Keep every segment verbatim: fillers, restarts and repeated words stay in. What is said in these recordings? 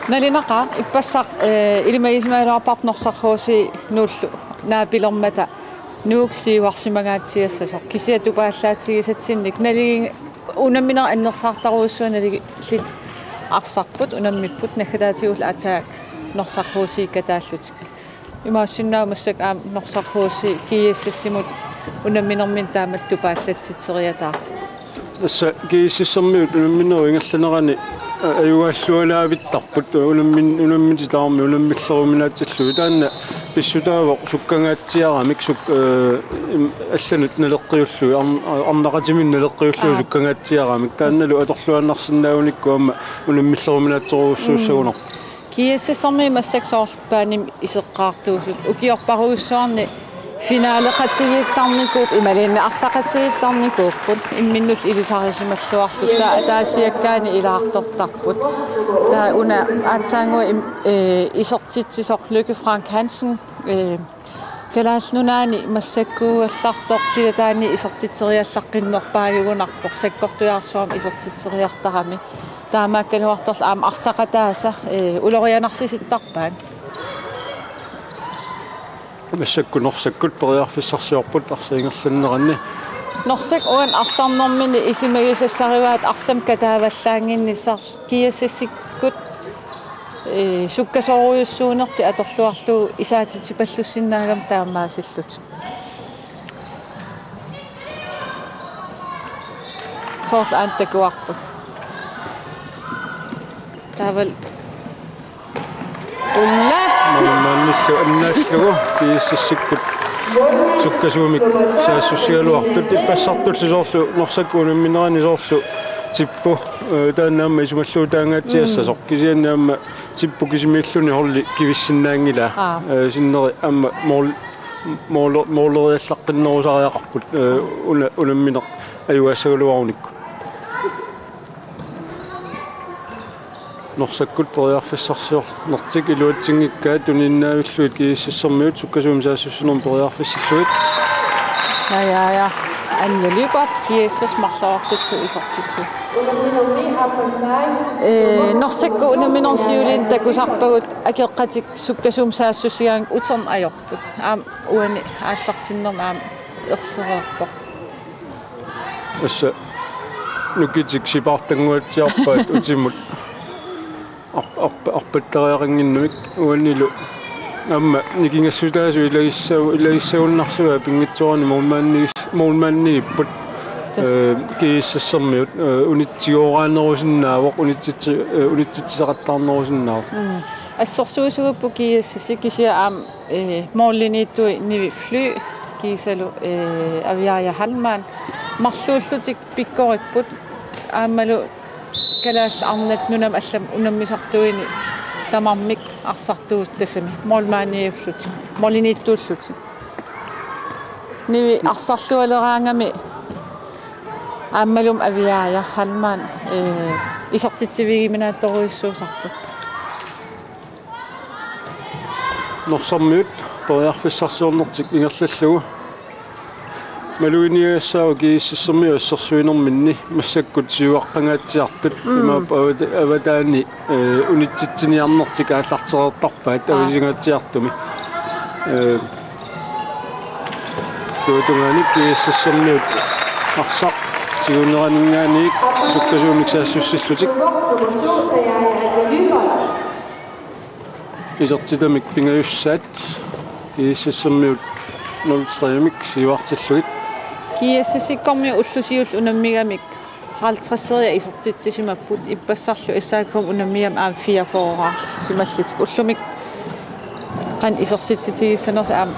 Nalinaqaaq ippassaq, eh, ilimagisimajuarparput Norsaq H C nuullu naapilermata Nuuk siuarsimangaatsiassasoq. Kisianni tupaallaatigisatsinnik naligi-, unamminerit annersaartarujussuit naligiillit arsarput, unammipput, naggataatigullu aatsaat Norsaq H C-kataallutik. Imaassinnaavoq massakkut aamma Norsaq H C G S S-imut unamminerminni taamatut tupaallatsitseriataartut. Tassa G S S-ermiut unamminerup ingerlanerani, a-, ajugaallualaavittarput, unammin-, unammineq tamarmik unammilleruminaatsillutik. Taanna pissutaavoq sukkangaatsiaramik suk-, eh, im-, allanut naleqqiullugu, arn-, arnaqatiminut naleqqiullugu. Aa. Sukkangaatsiaramik. Taannalu atorluaannarsinnaagunikku aamma unammilleruminaatsorujussuussagunarpoq. G S S-ermiut massakkut soorlu baanimi iseqqaartuusut. Ukiorparujussuarni finaleqatigiittarnikuupput, imaluunniit arsaqatigiittarnikuupput, imminnullu ilisarisimalluarlutik, taava ataasiakkaani ilaartortarput. Taava una aatsaannguaq im-, eh, isertitsisoq Lykke Frank Hansen, eh, Kalaallit Nunaanni massakkuugallartoq silataani isertitseriallaqqinnerpaajugunarpoq, sakkortujaarsuarmik isertitseriartarami. Taamaakkaluartorlu aamma arsaqataasa, eh, ulorianarsisittarpaat. Massakkut Norsakkut periarfissarsiorput arsaq ingerlanneranni. Norsaq uani arsarnermini isumagisassarivaat arsamik kataavallaannginnissaat G S S-ikkut, eh, sukkasoorujussuunertik atorluarlugu isaatitsipallussinnaagami taamaasillutik. Soorlu aamma takuarput. Taavalu Ulla. Maannillu annaallugu G S S-ikkut sukkasuumik saassussigaluartut, ippassartullu soorlu Norsakkut unamminerani soorlu Tippu, eh, taanna aamma isumalluutaangaatsiassasoq. Mm. Kisianni aamma Tippu kisimiilluni holdi kivissinnaanngilaa. Aa. Eh, sinneri aamma mål-, mål-, måleriallaqqinnerusariaqarput, eh, una-, unammineq ajugaassagaluarunikku. Norsakkut periarfissarsiornertik iluatsinngikkaat tuniinnaavillugit G S S-ermiut sukkasuumik saassussinermut periarfissillugit. Ja, ja, ja. Anja Lyberth, G S S, marloqartillugu isertitsisut. Eh, Norsakkut unamminermi siuliini takusarpagut akeqqatik sukkasuumik saassussigaangakkit uterneq ajorput. Aamma uani aallartinnermi aamma ersereerpoq. Tassa nukitik sipaartannguatsiarpaat utimut arp-, arp-, arpattariaqannginnamik uanilu. Aamma nikingassutaasut ilagissa-, ilagissagunnarsivai pinngitsoorani målmandis-, målmandigipput. Tassa. Eh, G S S-ermiut, eh, unitsigooraannerusinnaavoq, unitsitsi-, eh, unitsitsisaqattaarnerusinnaavoq. Mm. Assersuisuupput G S S kisianni aamma Eh, mållinniittui Nivi Fly, kiisalu, eh, Aviaja Hallmann. Marluullutik pikkoripput, aammalu kalaallit arnat nunamut allamut unammisartuini tamarmik arsartuussutassami målmandiullutik, mållinniittuullutik. Nivi arsarlualeraangami aammalumi Aviaja Hallmann, eh, isertitsivigiminaattorujussuusarput. Norsarmiut periarfissarsiornertik ingerlallugu. Maluginiagassaavoq G S S-ermiut assersuinerminni massakkut siuaqqangaatsiartut. Mm. Imaappoq avata-, avataani, eh, unitsitsiniarnertik aallartereertarpaat. Aa. Avasingaatsiartumi. Eh, suatungaani G S S-ermiut arsaq tiguneraninngaanniit sukkasuumik saassussillutik. Isertitamik pingajussaat G S S-ermiut nul tre-mik siuartillugit. G S S-ikkormiut ulloq siulleq unammigamik halvtredseriat isertitsisimapput, ippassarlu S A K-mut unammigamik aamma fireogfyrreersimallutik. Ullumikkut qanoq isertitsissutigissanersut aamma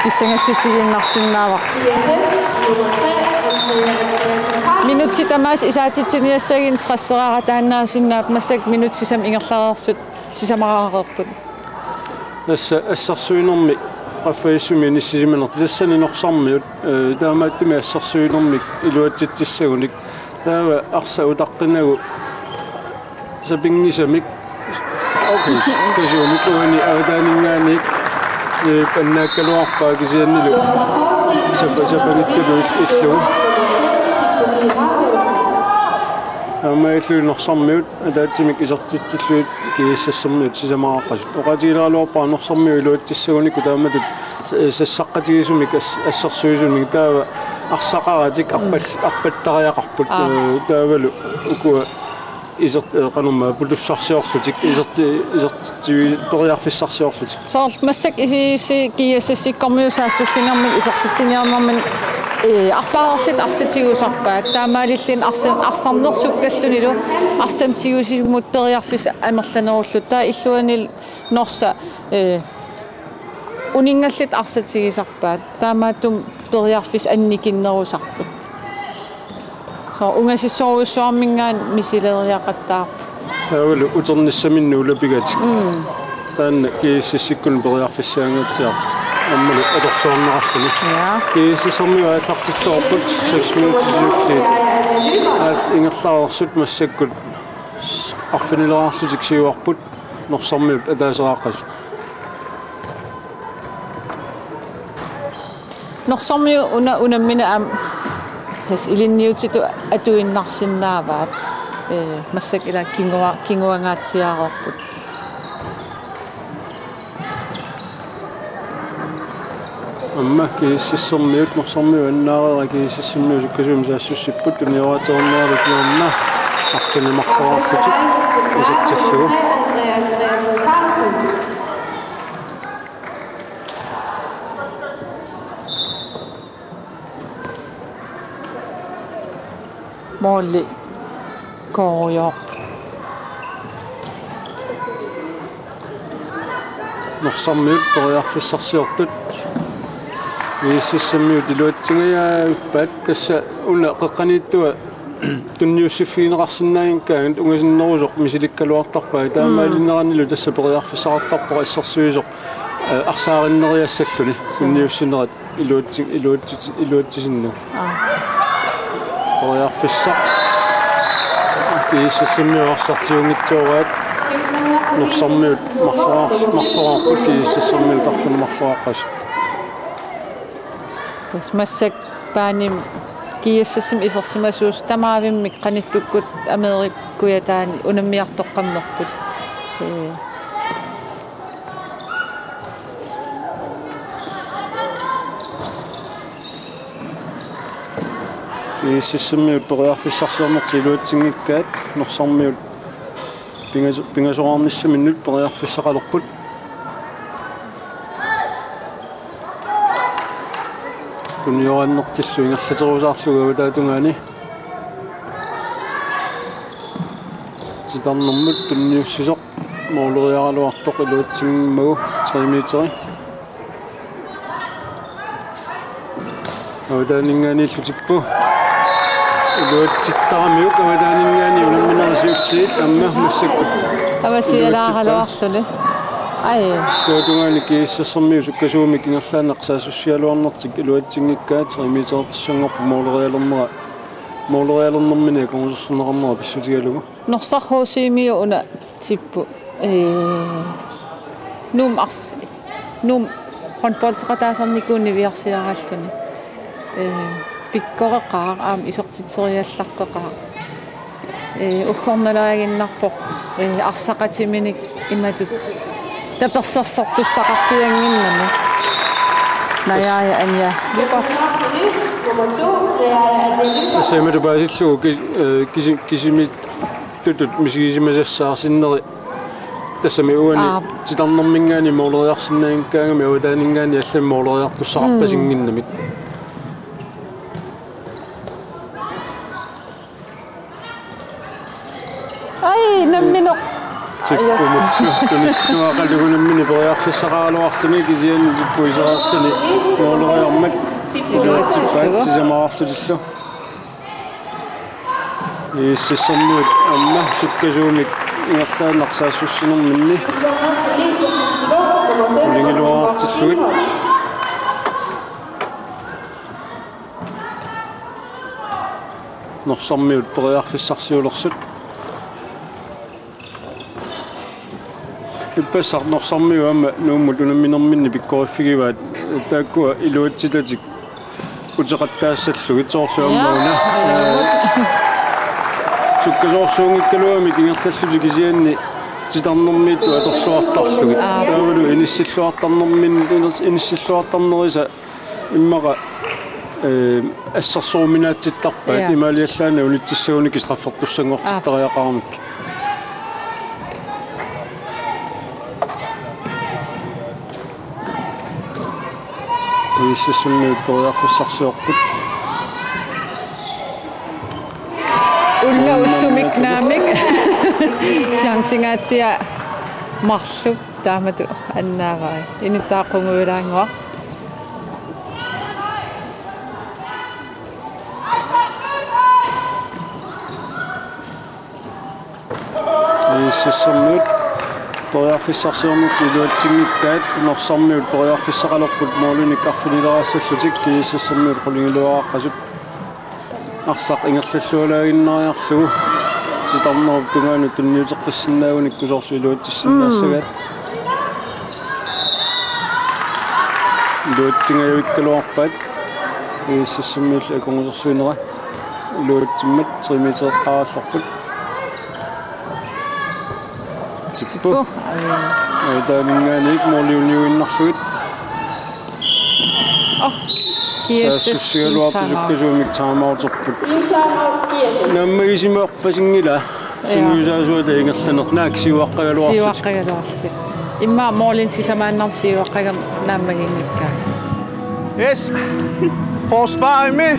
pissangassutigiinnarsinnaavara. Minutsit tamaasa isaatitsiniassaginnit tressereerataannaasinnaapput, massakkut minutsit sisamat ingerlareersut sisamaraareerput. Tassa assersuinermi qaffasissumi inissisimanertik tassani Norsarmiut, eh, taamaattumik assersuinermik iluatsitsissagunik. Taava arsaq utaqqinagu sapinngisamik. Okay, sukkasuumik uani avataaninngaanniit, eh, annaakkaluarpaa kisiannilu sapa-, sapanngitsullu il-, illugu. Aamma illu Norsarmiut ataatsimik isertitsillugit GSS-ermiut sisamaqaqqasut. Oqaatigilaaraluarpara Norsarmiut iluatsissagunikku taamatut s-, sassaqatigisumik as-, assersuisumik taava arsaqaratik arpal-, arpattariaqarput. Aa. Ee, taavalu ukua isert-, ee, qanormaa putussarsiorlutik iserti-, isertitsivit periarfissarsiorlutik. Soorlu massakkut isi-, isi-, GSS-ikkormiut saassussinermik isertitsiniarnermini, ee, arpareerlutik arsaq tigusarpaat. Taamaalilluni arsa-, arsarneq sukkallunilu arsamik tigusisumut periarfissaq amerlanerullugu. Taava illuanil Norsaq, ee, uninngallutik arsaq tigisarpaat. Taamaattumik periarfissaq annikinnerusarput. Soorlu ungasissorujussuarminngaanniit misileriaqattaarpoq. Taavalu uternissaminnut ulapigatik. Mm. Taanna GSS-ikkut periarfissaangaatsiarpoq. Aammalu atorluarneqarluni. Ja. GSS-ermiut aallartilluarput seks minutsit siulliit. Aal-, ingerlareersut massakkut arfinileraarlutik siuarput Norsarmiut ataaseqaqqasut. Norsarmiut una unammineq aamma tassa ilinniutitut atuinnarsinnaavaat, ee, massakkut ila kingua-, kinguangaatsiareerput. Aamma GSS-ermiut Norsarmiut annaareera GSS-ermiut sukkasuumik saassussipput, tunioraatserneraluk kingorna arfineq-marloraarlutik isertillugu. Måli koorujoorpoq. Norsarmiut periarfissarsiortut. GSS-ermiut iluatsingajaappaat, tassa una qeqqaniittua tunniussiffigineqarsinnaanngikkaangat ungasinnerusoq misilikkaluartarpai. Taamaalinneranilu tassa periarfissaqartarpoq assersuisoq, ee, arsaarinneriassalluni tunniussinerat iluatsi-, iluatsi-, iluatsisinnut. Aa. Periarfissaq. GSS-ermiut arsaq tigusarsiorpaat. Norsarmiut marloraar-, marloraarput, GSS-ermiut arfineq-marloraqqasut. Tassa massakkut Paanimi GSS-imi isersimasuusoq tamaavimmik qanittukkut Amerikap kujataani unammiartoqqammerput. Ee. GSS-ermiut periarfissarsiornertik iluatsinngikkaat, Norsarmiut pingaso-, pingasoraarnissaminnut periarfissaqalerput. Tunioraannertillu ingerlaterusaarlugu avataatungaani. Titarnermut tunniussisoq måleriaraluartoq iluatsinngimmagu tre meteri. Avataaninngaanniillu tippoq. Iluatsittaramiuk avataaninngaanniit unamminerit siulliit aamma massakkut. Avasialaaraluarluni. Ai. Tuatungaani GSS-ermiut sukkasuumik ingerlaannaq saassussigaluarnertik iluatsinngikkaat, tre meterertussanngorput målerialernera. Målerialernermini akunnersorneqarnera pissutigalugu. Norsaq HC-miut una tippoq. Ee, Nuummi ars-, Nuummi håndboldeqataasarnikuuvoq niviarsiaralluni. Ee, pikkoreqaaq aamma isertitseriallaqqeqaaq. Ee, uggornalaaginnarpoq, ee, arsaqatiminik imatut tapersersortussaqarpiannginnami. Najaaja Anja Lyberth. Tassa imatut paasillugu ki-, ee, kisi-, kisimi tutut misigisimasassaarsinneri. Tassami uani Aap. Titarnerminngaanniit måleriarsinnaanngikkaangami avataaninngaanniit allamik måleriartussaqarpasinnginnamik. Ai, nammineq. Tippugut. Yes. Tunilluaqalugu nammineq periarfissaqaraluarluni kisianni tippugut iserarluni måleriarmat iluatsippaat sisamaraarlutillu. GSS-ermiut aamma sukkasuumik ingerlaannaq saassussinerminni qulingiluaartillugit. Norsarmiut periarfissarsiulersut. Ippassaq Norsarmiut aamma Nuummut unamminerminni pikkoriffigivaat, taakkua iluatsitatik uteqattaassallugit soorlu aamma una. Ja. Ee, Sukkasoorsuunngikkaluamik ingerlallutik kisianni titarnermiittut atorluartarlugit. Aap. Taavalu inissilluartarnermin-, inis-, inissilluartarnerisa immaqa, eh, assersuuminaatsittarpaat. Ja. Imaaliallaannaq unitsissagunik straffertussanngortittariaqaramikkit. GSS-imiut periarfissarsiorput. Ulla ullumik naamik. Chancingaatsiaq marluk taamatut annaarai. Inuttaqungujulaannguaq. GSS-imiut periarfissarsiornertik iluatsinngikkaat, Norsarmiut periarfissaqalerput målinik arfinileraassallutik. GSS-imiut qulingiluaraqqasut arsaq ingerlallualaaginnariarlugu titarnerup tungaanut tunniuteqqissinnaagunikku soorlu iluatsissinnaassagaat. Mm. Iluatsingajavikkaluarpaat. GSS-imiullu akornusersuinera iluatsimmat tre metereqqaarallarput. Tippu. Tippu. Aja. Taaninngaanniit måli uniuinnarlugu. Oh, GSS. Saassussigaluartut sukkasuumik timeouterput. Naammagisimaarpasinngilaa. Ja. Sungiusaasuata ingerlanertik siuaqqagaluarlutik. Siuaqqagaluarlutik. Immaqa målinik sisamaannarnik siuaqqagami naammaginngikkaat. Yes. Forsvarimi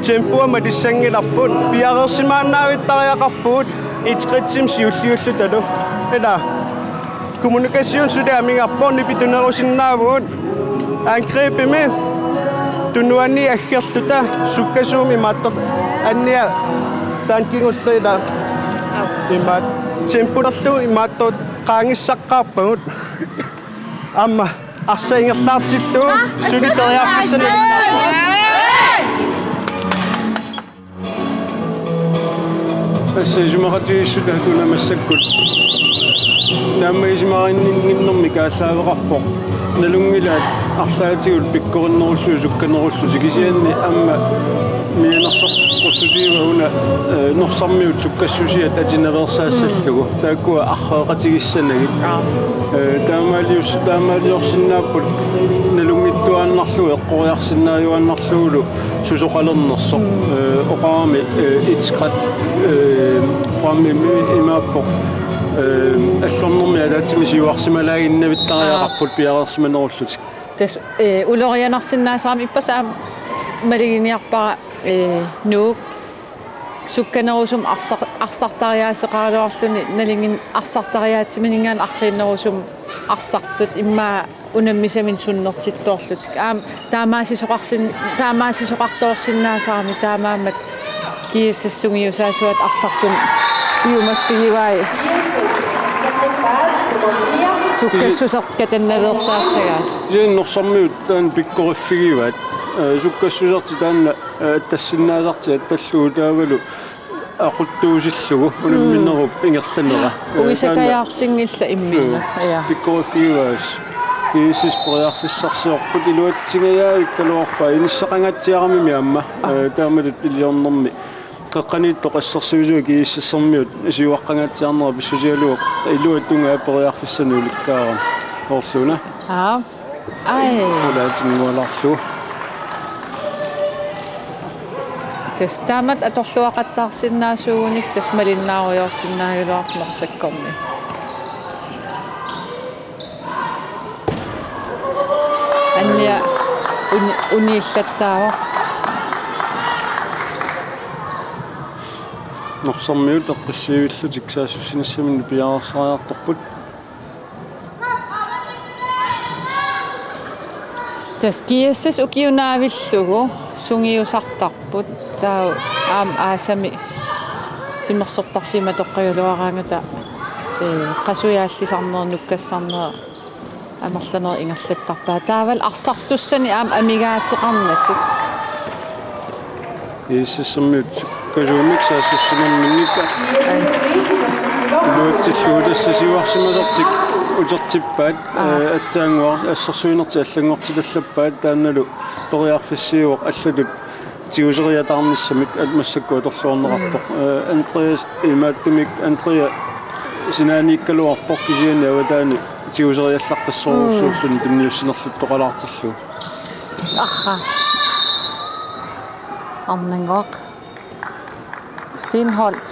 tempoa matissanngilarput. Piareersimaannaavittariaqarpugut. Et skridtimik siulliullutalu. Ila. Kommunikation suli amigarput, nipitunerusinnaavugut. Angribimi tunuani aggerluta sukkasuumik imaattoq. Annia taanna kingulliit ila. Imaat tempolerlugu imaattoq qaangissaqqaarpagut. Aamma arsaq ingerlaartillugu suli periarfissanik. Tassa isumaqatigiissutaat una massakkut naammagisimaarinninnginnermik aallaaveqarpoq. Nalunngilaat arlaatigut pikkorinnerullutik sukkanerullutik, kisianni aamma mianersoqqussutigivaat una, eh, Norsarmiut sukkassusiat atinaveersaassallugu. Taakkua arreeqatigissanagit. Aa. Eh, taamaalius-, taamaaliorsinnaapput nalunngittuaannarlugu eqqoriarsinnaajuaannarlugulu susoqalernersoq. Mm. Eh, oqarami, eh, et skridt, eh, frem im-, imaappoq. Eh, allornermi ataatsimik siuarsimalaaginnavittariaqarput piareersimanerullutik. Tassa, eh, ulorianarsinnaasarami ippassaq aamma maluginiarpara, eh, Nuuk sukkanerusumik arsar-, arsartariaaseqaraluarluni nalinginnaasumik arsartariaatsimininngaanniit arriinnerusumik arsartut immaqa unammisaminnut sunnertittoorlutik. Aamma taamaasisoqarsin-, taamaasisoqartoorsinnaasarami taamaammat GSS-ip sungiusaasuata arsartumik piumaffigivai sukkassuseq katannaveersaassagaat. Kisianni Norsarmiut taanna pikkoriffigivaat. Eh, sukkassusertik taanna, eh, attassinnaasartik attallugu taavalu aquttuusillugu unamminerup ingerlanera. Mm. Eh, uisakajaartinngillat imminnut. Taanna, eh, ja, pikkoriffigivaat. GSS periarfissarsiorput iluatsingajavikkaluarpaat inissaqangaatsiaramimi aamma. Ah. Eh, taamatut iliornermi qeqqaniittoq assersuisua GSS-ermiut siuaqqangaatsiarnera pissusigalugu iluatungaa periarfissanik ulikkaarami. Orluna. Aa. Ai. Qulaatinngualarlugu. Tassa taamatut atorluaqattaarsinnaasuugunik tassa malinnaarujoorsinnaagaluarpoq Norsakkormiut. Annia uni-, uniillattaavoq. Norsarmiut eqqissivillutik saassussinissaminnik piareersariartorput. Tassa GSS ukiup naavillugu sungiusartarput. Taava aamma aasami timersortarfiit matoqqagaluaraangata, ee, qasujaallisarneq, nukkassarneq, amerlanerit ingerlattarpaat. Taavalu arsartussanik aamma amigaateqarnatik. GSS-ermiut sukkasuumik saassussinerminnik iluatsillugu tassa siuarsimasortik utertippaat, aa, ee, aatsaannguaq assersuinertik allanngortitallappaat taannalu periarfissiivoq allatut tiguseriataarnissamik at massakkut atorluarneqarpoq. Mm. Eh, Andreas imaattumik Andrea sinaaniikkaluarpoq kisianni avataani tiguseriallaqqissorujussuulluni tunniussinerluttoqalaartillugu. Aha. Arnannguaq. Steenholdt.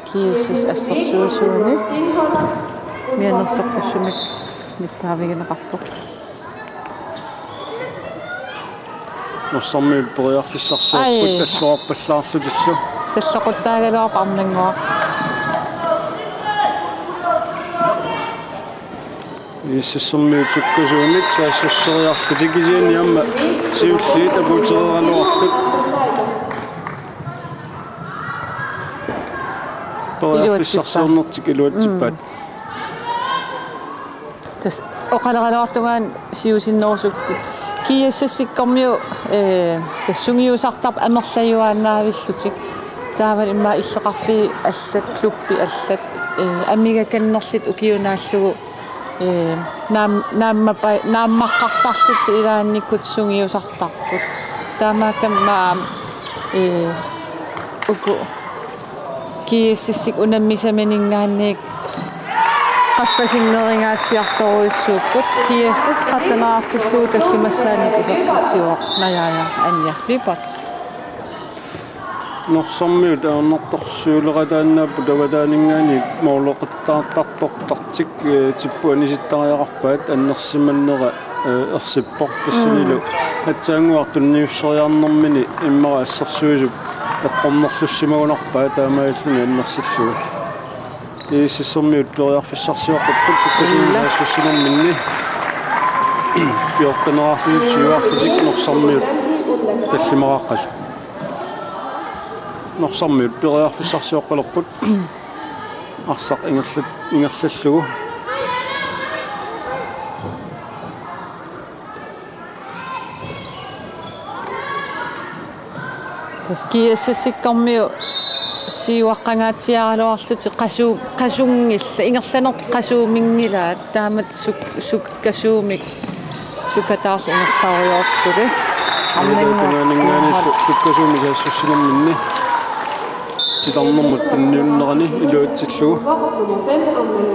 G S S assersuisuani. Mianersoqqissumik nittaavigineqarpoq. Norsarmiut periarfissarsiorput. Ai. Alluarpallaarlutillu. Salloquttaagaluarpoq Arnannguaq. G S S-ermiut sukkasuumik saassusseriarlutik kisianni aamma siulliit apuutereeraluartut. Periarfissarsiornertik iluatsippaat. Mm. Tassa oqaloqaloortungaani siusinnerusukkut. G S S-ikkormiut, eh, tassa sungiusartarput amerlajuaannaavillutik. Taava immaqa illoqarfiit allat, klubbit allat, eh, amigakannerlit ukiut naallugu, eh, naam-, naammapa-, naammaqqartarlutik ilaannikkut sungiusartarput. Taamaakkami aamma, eh, uku G S S-ikkut unammisamininngaanniit qaffasinnerungaatsiartorujussuupput. G S S tretten-eraartillugu tallimassaanik isertitsivoq Najaja Anja Lyberth. Norsarmiut ajornartorsiulerataannaapput avataaninngaanniit måleqattaartartortartik, eh, tipput anisittariaqarpaat annersimannera, eh, ersippoq tassanilu. Mm. Aatsaannguaq tunniusseriarnermini immaqa assersuisup eqqornerlussimagunarpaa taamaalilluni annersillugu. G S S-ermiut periarfissarsioqqupput sukkasuumik saassussinerminni. Fjorten-eraarlutik syv-erlutik Norsarmiut tallimaqaqqasut. Norsarmiut periarfissarsioqqalerput. Arsaq ingerlat-, ingerlallugu. Tassa G S S-ikkormiut siuaqqangaatsiarluarlutik qasu-, qasunngillat, ingerlanerput qasuuminngilaat, taamatut suk-, sukkasuumik, sukkataarluni ingerlarujoorput suli. Arnannguaq Steenholdt. Su-, sukkasuumik saassussinerminni titarnermut tunniunnerani iluatsillugu.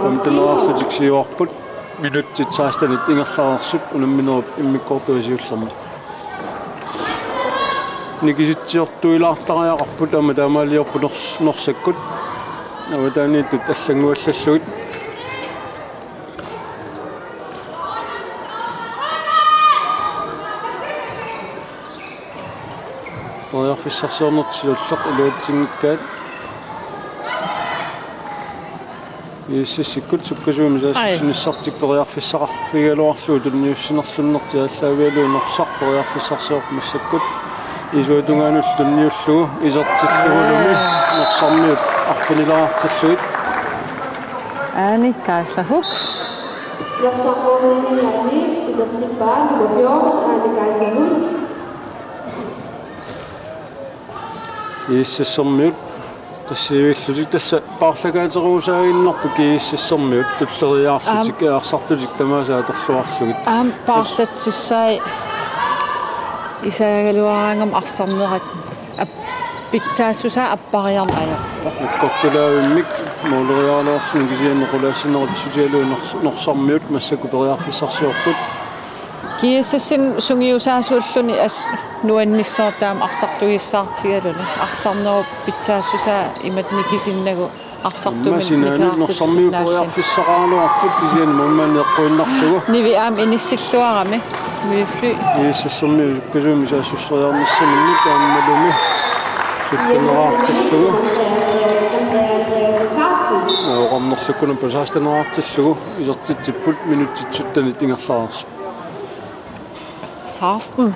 Femten-eraarlutik siuarput. Minutsit sekstenit ingerlareersut unamminerup immikkoortua siullermi. Nikisitsiortuilaartariaqarput aamma taamaaliorput Nors-, Norsakkut. Avataaniittut allannguallallugit. Periarfissarsiornertik siulleq iluatsinngikkaat. G S S-ikkut sukkasuumik saassussinissartik periarfissaqarfigigaluarlugu tunniussinerlunnertik aallaavigalugu Norsaq periarfissarsiorpoq massakkut. Isuatungaanullu tunniullugu isertillugulumi Norsarmiut arfinilaartillugit. Aani Geisler Huck. Norsaq målscenen isertippaat nummer fjorten, Aani Geisler Huck. G S S-ermiut qissiivillutik tassa paarlakaateruusaaginnarput G S S-ermiut tulleriiaarlutik. Aam. Arsartutik tamaasa atorluarlugit. Aamma paarlatsissaat isaagaluaraangama arsarnerat ap-, pitsaassusaa appariarneq ajorpoq. Akkortulaavimmik måleriaraluarluni kisianni qulaassinerup pissutigalugu Nors-, Norsarmiut massakkut periarfissarsiorput. G S S-imi sungiusaasuulluni as-, nuannissaaq taama arsartugissaartigaluni. Arsarnerup pitsaassusaa imatut nikisinnagu arsartumik. Aamma sinaanut Norsarmiut periarfissaqaraluarput kisianni maani eqquinnarlugu. Nivi aamma inissilluarami. Nivi Fly. G S S-ermiut sukkasuumik saassusseriarnissaminnut aammalumi sytten-eraartillugu. Oqarnerlukkunupput seksten-eraartillugu isertitsipput minutsit syttenit ingerlareersut. Seksten.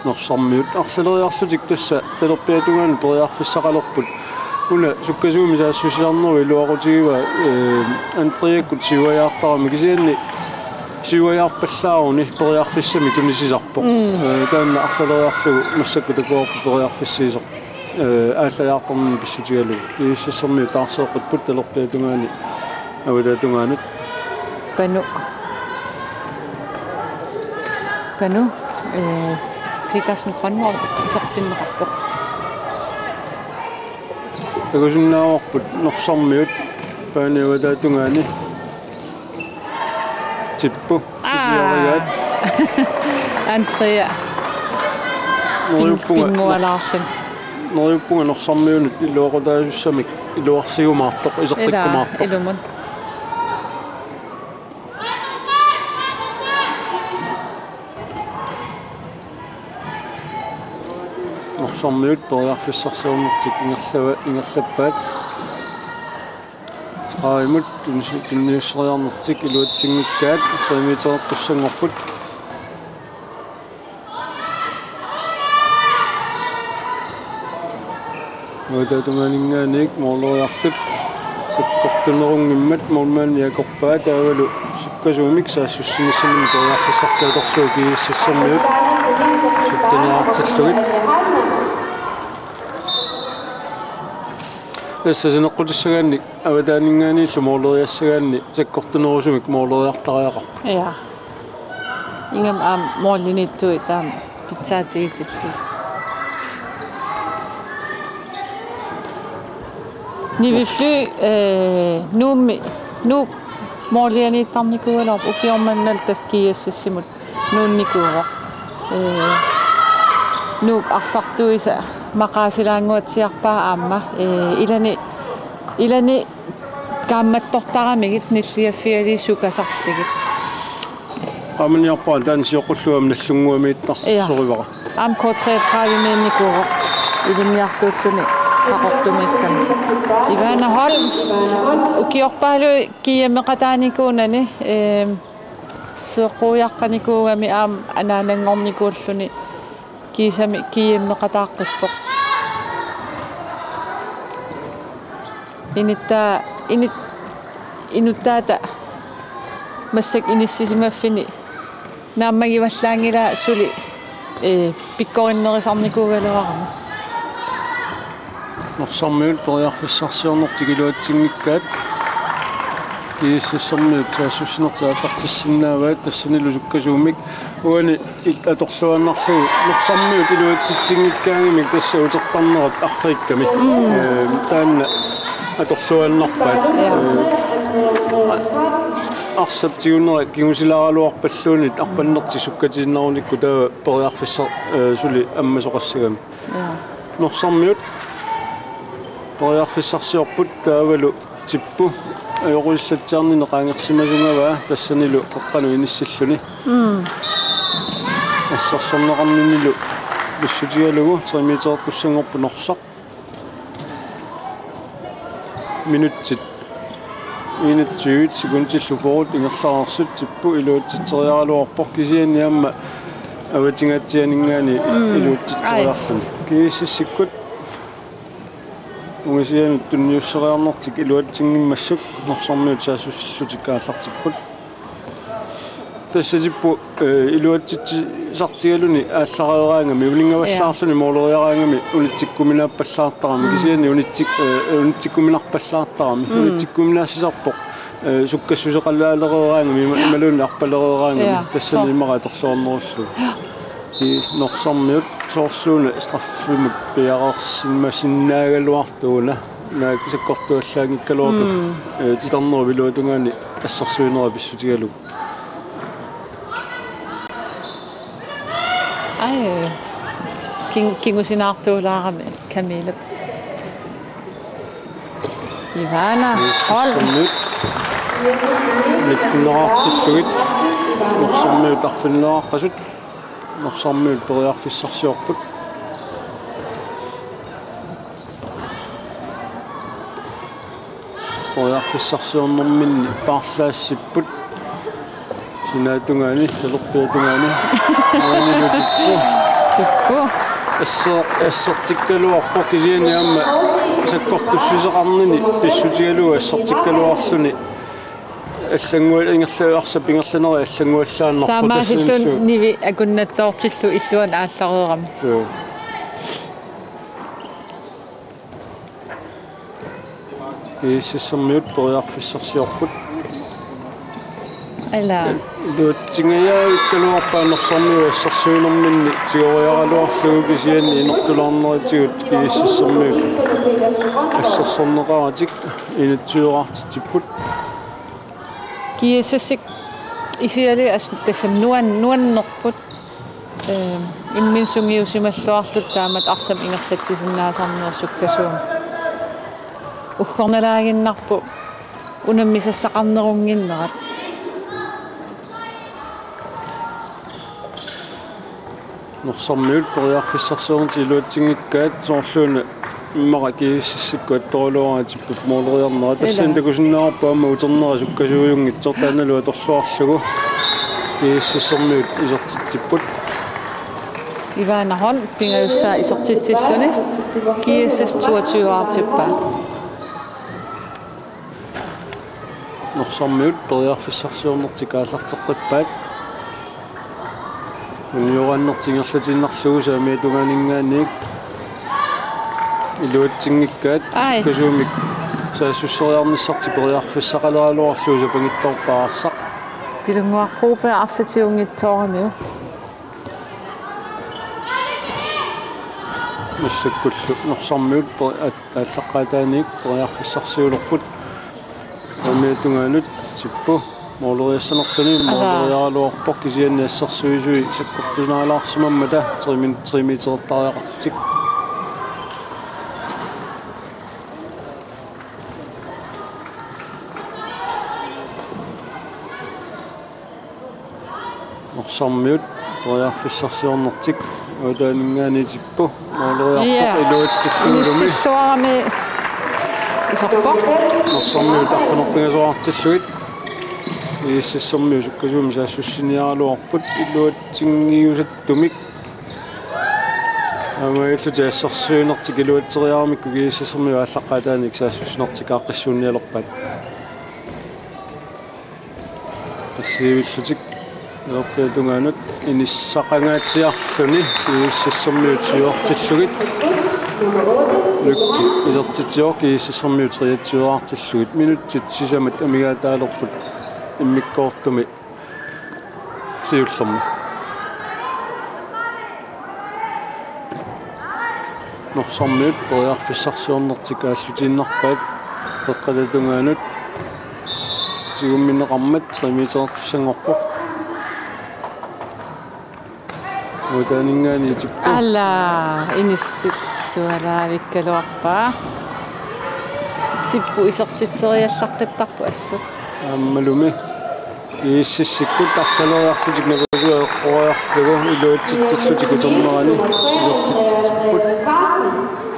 Norsarmiut arlaleriarlutik tassa talerpiata tungaanut periarfissaqalerput. Una sukkasuumik saassussinermi iluaqutigaara, eh, Andreakkut siuajaartarami kisianni siuajaarpallaaruni periarfissamik tunisisarpoq. Mm. Eh, taanna arlaleriarlugu massakkut takuarput periarfissiisoq. Eh, aallajaartarnermik pissutigalugu. G S S-ermiut taarseeqqipput talerpiata tungaani avataata tungaanut. Panu. Panu. Ee, Petersen Grønvold isertinneqarpoq. Takusinnaavarput Norsarmiut paani avataatungaani. Tippu. Aa. Sipiorigaat. Andrea. Neriuppunga Pin-, Pingualaarlun. Neriuppunga Norsarmiunut iluaqutaasussamik iluarsiumaartoq, isertikkumaartoq. Ilaa, ilumut. Norsarmiut periarfissarsiornertik ingerlava-, ingerlappaat. Stregimut tunniu-, tunniusseriarnertik iluatsinngikkaat, tre meterertussanngorput. Avataatungaaninngaanniit måleriartut sakkortunerunngimmat målmandi akorpaa, taavalu sukkasuumik saassussinissaminnik periarfissartik atorlugu GSS-ermiut sytteneqartillugit. Tassa saneqqutissagaanni avataaninngaanniillu måleriassagaanni sakkortunerusumik måleriartariaqarpoq. Ja. Ingammik aamma måliniittui taama pitsaatigitillugu. Nivi Fly, øh, Nuummi, Nuup målerianiittarnikuugaluarpoq, ukioq manna tassa GSS-imut nuunnikuuvoq. Øh, Nuup arsartuisa maqaasilaannguatsiarpaa aamma, øh, ilani, ilani kaammattortaramigit nilliaffigalugit sukasarlugit. Qaamaniarpara taanna sioqqullugu aamma Nagdlunguamiittarsorivara. Ja. Aamma K treogtredive-miinnikuuvoq ilinniartuulluni Qaqortumiikkami. Ivana Holm, ukiorpaaluit GM-eqataanikuunani, ehm, seeqqujaqqanikuugami aamma anaananngornikuulluni kiisami GM-eqataaqqippoq. Inuttaa-, inut-, inuttaata massakkut inissisimaffini naammagivallaanngilaa suli, ee, pikkorinnerusarnikuugaluarami. Norsarmiut periarfissarsiornertik iluatsinngikkaat. GSS-ermiut saassussinertik aallartissinnaavaat tassanilu sukkasuumik. Uani il-, atorluaannarlugu Norsarmiut iluatsitsinngikkaangamik tassa utertarnerat arriikkami. Mm. Ee, taanna atorluaannarpaat. Ja. Ee, a-, arsap tigunera kingusilaaraluarpalluunniit arpannertik sukkatiinnarunikku taava periarfissaq, ee, suli ammasoqassagami. Ja. Norsarmiut periarfissarsiorput taavalu Tippu ajoqusillatsiarnini qaangersimasugavaa tassanilu qeqqanut inissilluni. Mm. Assersorneqarninilu pissutigalugu tre meterertussanngorpoq Norsaq. Minutsit enogtyve sekundillu fyrre ingerlareersut Tippu iluatsitseriaraluarpoq kisianni aamma avatingaatsianinngaanniit, mm, iluatsitseriarluni. Ai. GSS-ikkut ungasianut tunniusseriarnertik iluatsinngimmassuk Norsarmiut saassussillutik aallartipput. Tassa Tippu, ee, iluatsitsisartigaluni aallareeraangami, uninngavallaarluni, ja, måleriaraangami unitsikkuminaappallaartarami, mm, kisianni unitsik-, ee, unitsikkuminarpallaartarami, mm, unitsikkuminaassisarpoq, ee, sukkassuseqalaalereeraangami, ima-, imaluunniit arpalereeraangami, ja, tassani, so, immaqa atorluarnerullugu. Ja. Ee, Norsarmiut soorluuna straffimut piareersimasinnaagaluartuuna, naak sakkortuallaanngikkaluartoq, mm, ee, titarnerup iluatungaani assersuinera pissutigalugu. Ai, king-, kingusinaartuulaarami Camilla. Ivana Holm. Norsarmiut nittenneqartillugit Norsarmiut arfineqartut. Norsarmiut periarfissarsiorput. Periarfissarsiornerminni paarlaassipput. Sinaatungaani, talerpiatungaani. Uanilu Tippu. Tippu. Asser-, assertikkaluarpoq kisianni aamma sakkortussisoqarnini pissutigalugu assertikkaluarluni. Allanngual-, ingerla-, arsap ingerlanerit allannguallaannarpoq. Taamaasilluni tassani, suu, Nivi akunnattoortillugu illuanut aallareerami. Suu. GSS-ermiut periarfissarsiorput. Ala. Iluatsingajavikkaluarpaat Norsarmiut assersuinerminni tigoriaraluarlugu kisianni inortulaarnerisigut GSS-ermiut assersorneqaratik enogtyve-raartitsipput. GSS-ik isiali as-, tassami nuan-, nuannerput. Ehm, imminut sungiusimalluarlutik taamatut arsamik ingerlatsisinnaasarnerat sukkasuumik. Uggornalaaginnarpoq unammisassaqarnerunnginnerat. Norsarmiut periarfissarsiornertik iluatsinngikkaat soorluuna immaqa GSS-ikkut attoraluaraatipput mooleriarnerat. Tassani Ila. Takusinnaavarput aamma uternera sukkasuujunngitsoq taannalu atorluarlugu GSS-ermiut isertitsipput. Ivana Holm pingajussaa isertitsilluni GSS toogtyve-raartippaa. Norsarmiut periarfissarsiornertik aallarteqqippaat. Unioraannertik ingerlatiinnarlugu saamiata tungaaninngaanniit iluatsinngikkaat. Ai. Sukkasuumik saassusseriarnissartik periarfissaqaleraluarlugu sapangittoorpaat arsaq. Pilunnguaqquuppaa arsaq tigujunngitsooramiuk. Massakkullu Norsarmiut per-, at-, aallaqqaataaniit periarfissarsiulerput. Saamiata tungaanut Sippu mooleriassanerluni. Asaa. Mooleriaraluarpoq kisianni assersuisui sakkortunaalaarsimammata tre min-, tre meterertariaqarlutik. Norsarmiut periarfissarsiornertik avataaninngaanniit Sippu mooleriarpoq. Ja. Iluatsillugulumi. Inissilluarami iserpoq. Norsarmiut arfineq-pingasoraartillugit. GSS-ermiut sukkasuumik saassussiniaraluarput iluatsinngiusattumik. Aamma illutik assersuinertik iluatseriaramikku GSS-ermiut aallaqqaataaniit saassussinertik aaqqissuunnialerpaat. Tassiivillutik Norsarmiut tungaanut inissaqangaatsiarluni GSS-ermiut syvartillugit. Lykke isertitsivoq GSS-ermiut treogtyve-raartillugit. Minutsit sisamat amigaataalerput immikkoortumi siullermi. Norsarmiut periarfissarsiornertik aallutiinnarpaat Qeqqata tungaanut tigummineqarmat tre meterertussanngorpoq. Avataaninngaanniit Sippu. Ala, inissillualaavikkaluarpaa. Sippu isertitseriallaqqittarpoq assut. Aammalumi GSS-ikkut arlaleriarlutik napasuat eqqoriarlugu iluatsitsillutik uternerani isertitsipput.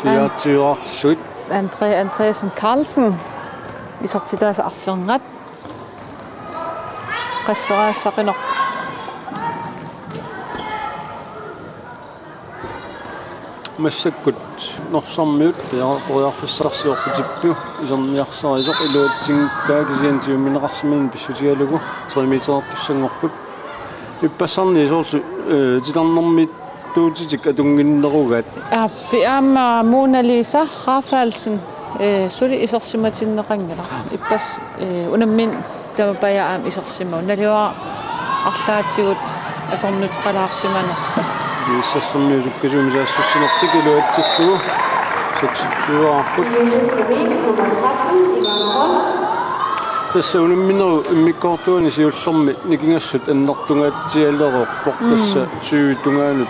An- Fiatsiuaartillugit. Andre Andreasen Carlsen isertitaasa arfernat. Qasseriassaqinaq. Massakkut Norsarmiut peria-, periarfissarsiorput Sippu iserniarsarisoq iluatsinngikkaa kisianni tigummineqarsimanermut pissutigalugu tre meterertussanngorput. Ippassarni soorlu, eh, titarnermiittuutitik atunnginnerugaat. Aappi aamma Mona Lisa Rafaelsen, eh, suli isersimatinneqanngilaq. Ippassaq, eh, unammineq tamapaja aamma isersimavoq. Naluara arlaatigut akornuteqalaarsimanersoq. GSS-ermiut sukkasuumik saassussinertik iluatsillugu. Seksogtyve-raarput. Tassa unamminerup immikkoortuani siullermi nikingassut annertungaatsialereerpoq. Mm. Tassa tyve tungaanut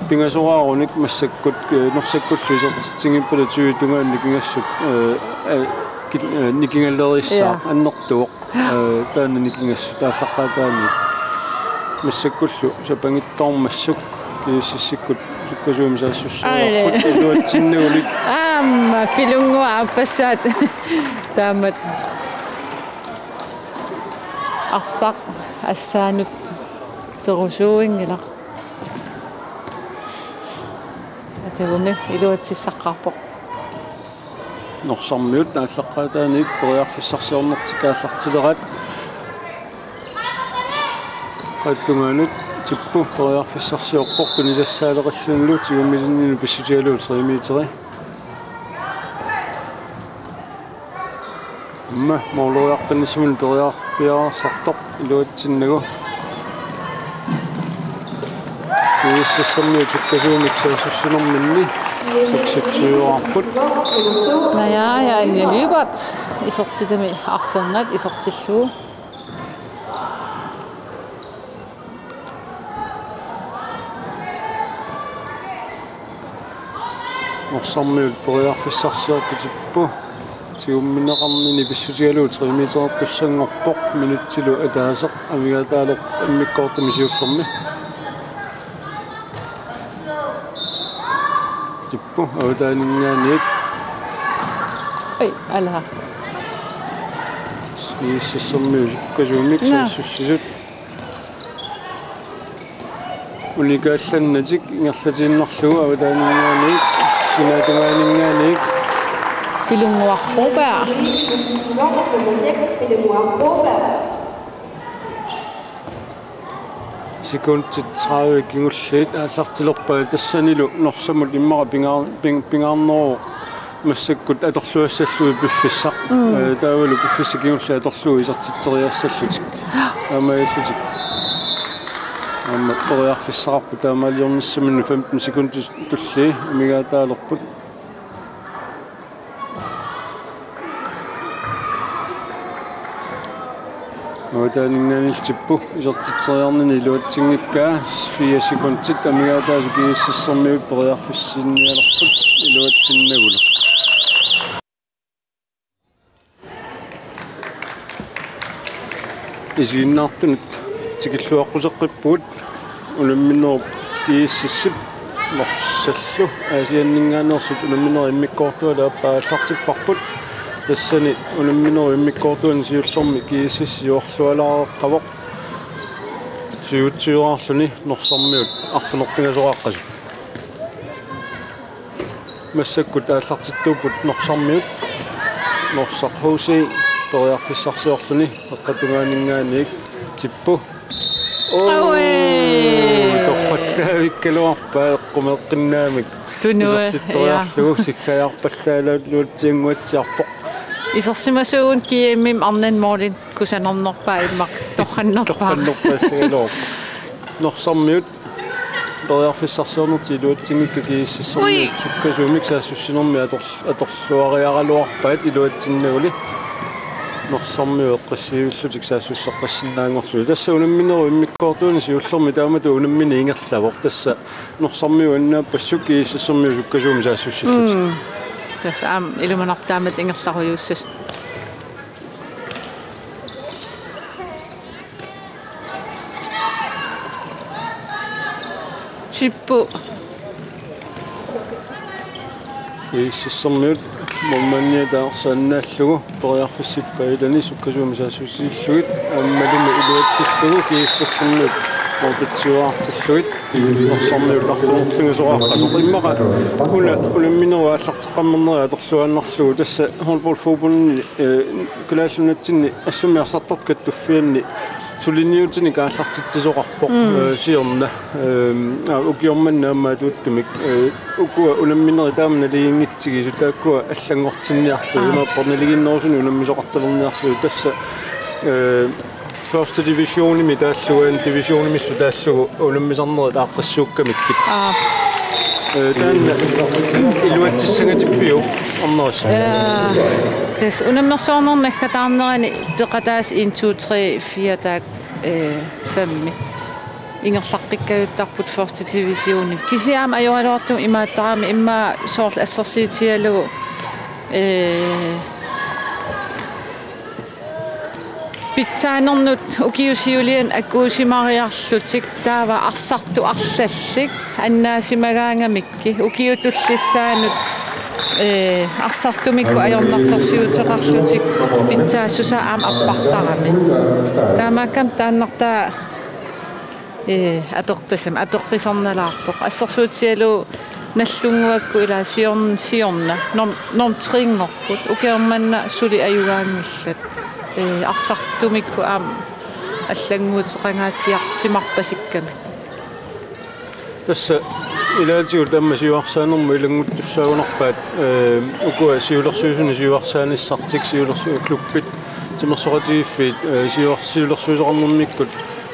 pingasoraarunik massakkut, eh, Norsakkullu isertitsinngippat tyve tungaanut nikingassut, eh, eh, ki-, eh, nikingaleriissaaq. Ja. Annertuvoq. Eh, taanna nikingassut aallaqqaataaniit. Massakkullu sapangittoormassuk GSS-ikkut sukkasuumik saassusseriarput. Ai. Iluatsinnagulik. Aamma Pilunnguaq aappassaat. Taamatut arsaq assaanut perusuuinngilaq. Atagumi iluatsissaqqaarpoq. Norsarmiut aallaqqaataaniit periarfissarsiornertik aallartileraat. Qeqqata tungaanut Sippu periarfissarsiorpoq tunisassaaleqillunilu tigummisinnini pissutigalugu tre meteri. Aamma mooleriartannissamut periar-, periarsartoq iluatsinnagu. GSS-ermiut sukkasuumik saassussinerminni suksitsuiuarput. Naja, ja, Anja Lyberth isertitami arfernat isertillugu. Norsarmiut periarfissarsiortut Tippu tigummineqarnini pissutigalugu tre meterertussanngorpoq, minutsilu ataaseq amigaataalerpoq immikkoortumi siullermi. Tippu avataaninngaanniit. Oj, ala. GSS-ermiut sukkasuumik Naa. saassussisut. Unikaallannatik ingerlatiinnarlugu avataaninngaanniit, sinaata tungaaninngaanniit. Pilunnguarpuuppaa. Nummer seks, Pilunnguarpuuppaa. Sekundit tredive kingulliit aallartilerpaat, tassanilu Norsamut immaqa pingaar-, ping-, pingaarneruvoq massakkut atorluassallugit piffissaq. Mm. Eh, taavalu piffissaq kingulleq atorlugu isertitseriassallutik. Aamma illutik. Aamma periarfissaqarput taamaaliornissaminut, femten sekundit tullii amigaataalerput. Avataaninngaanniillu Tippu isertitseriarnini iluatsinngikkaa, fire sekundit amigaataasut GSS-ermiut periarfissinnialerput iluatsinnagulu. Isiginnaartunut tikilluaqquseqqippugut. Unamminerup GSS-ip Norsallu Aasianninngaanneersut unamminerit immikkoortuata aappaa aallartipparput. Tassani unamminerup immikkoortuani siullermi GSS siuarlualaareqqavoq. Siutsiuaarluni Norsarmiut arfineq-pingasoqaqqasut. Massakkut aallartittuupput Norsarmiut. Norsaq H C periarfissarsiorluni, qeqqata tungaaninngaanniit Tippu. Oo! Aui! Torrallaavikkaluarpaa eqqumeeqqinnaamik. Tunua, isertitseriarlugu, ja. Sikkajaarpallaalaaluatsiannguatsiarpoq. Isersimasuugut G M-imi arnani målini kusanarnerpaa immaqa torrannerpaa. Torrannerpaassagaluarpoq. Norsarmiut periarfissarsiornertik iluatsinngikkaa GSS-ermiut Ui. sukkasuumik saassussinermi ator-, atorluariaraluarpaat iluatsinnaguli. Norsarmiut eqqissivillutik saassusseqqissinnaanngorlugit. Tassa unamminerup immikkoortuani siullermi taamatut unammineq ingerlavoq. Tassa Norsarmiut annaappassuk GSS-ermiut sukkasuumik saassussillutik. Mm. Tassa aamma ilumanarpoq taamatut ingerlarujuussasut. Tippu. GSS-ermiut målmandiata arsaq annaallugu periarfissippaa ilani sukkasuumik saassussillugit aammalumi iluatsillugu GSS-ermiut målpitsiuaartillugit. Norsarmiut arfineq-pingasoqaqqasoq. Immaqa una unamminerup aallarteqqammernerit atorluaannarlugu tassa håndboldforbundini, eh, Kalaallit Nunatsinni assummi arsartartut kattuffianni suliniutinik aallartitsisoqarpoq, Mm. eh, siorna. Ehm, aa, ukioq manna aamma atuuttumik, eh, ukua unamminerit taama naliginngitsigisut taakkua allanngortinniarlugit, Aa. imaappoq naliginnerusunik unammisoqartalerniarlugit tassa, eh, første divisionimi taallugu anden divisionimillu taallugu unammisarnerit aaqqissuukkamikkit. Aa. Eh, taanna iluatsissangatippiuk, Anders? Ja, tassa unammersuarnermi naggataarnerani peqataasut en, to, tre, fire taakku, eh, femmi. Ingerlaqqikkajuttarput første divisioni. Kisianni aamma ajoraluartumik imaattarami immaqa soorlu assersuutigalugu, eh, pitsaanernut ukiut siuliani akuusimariarlutik taava arsartut arlallit annaasimagaangamikku ukiut tullissaannut, eh, arsartumikkut ajornartorsiuteqarlutik pitsaassusaa aamma appartarami. Taamaakkami taannartaa Ee, apeqqusami, apeqqusernalaarpoq. Assersuutigalugu Nagdlunguakkut ilaa siorn-, siorna. Norm-, norm tre-nngorput. Ukioq manna suli ajugaanngillat. Ee, arsartumikkut aamma allannguuteqangaatsiarsimarpasikkami. Tassa Ilaatigut aamma siuarsaanermut ilannguttussaagunarpaat, ee, ukua siulersuisuni siuarsaanissartik siulersu-, klubbit timersoqatigiiffiit, ee, siuars-, siulersuisoqarnermikkut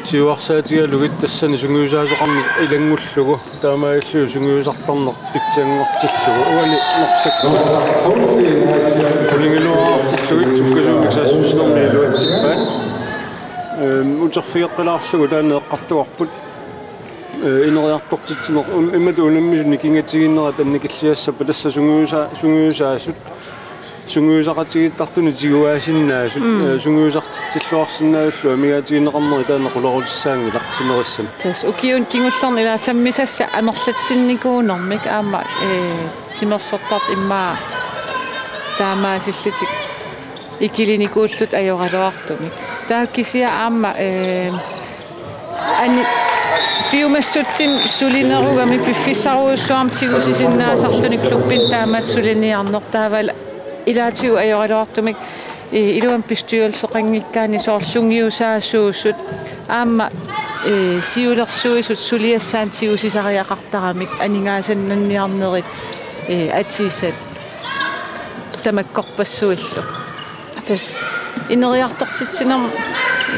siuarsaatigalugit tassani sungiusaasoqarneq ilanngullugu taamaalilluni sungiusartarneq pitsianngortillugu uani Norsaq qulingiluaartillugit sukkasuumik saassussinermi iluatsippaat. Ehm, uterfigeqqilaarlugu taanna eqqartugarput. Ee, ineriartortitsineq, um, imatut unammisut nikingatigiinnerat annikilliassappat tassa sungiusa-, sungiusaasut, sungiusaqatigiittartunut tiguaasinnaasut, mm, ee, sungiusartitsilluarsinnaasullu amigaatigineqarneri taanna qulerutissaanngilaq sinerissami. Tassa ukiuni kingullerni ilaa sammisassat amerlatsinnikuunermik aamma, ee, timersortartut immaqa taamaasillutik ikilinikuullutik ajoraluartumik. Taava kisianni aamma, ee, ani-, piumassutsimik sulinerugami piffissarujussuarmik tigusisinnaasarluni klubbini taamatut suliniarneq taavalu ilaatigut ajoraluartumik, ee, iluamik bestyrelseqanngikkaanni soorlu sungiusaasuusut aamma, ee, siulersuisut suliassaannik tigusisariaqartaramik aningaasannanniarnerit, ee, atisat tamakkorpassuillu. Tassa ineriartortitsinermi,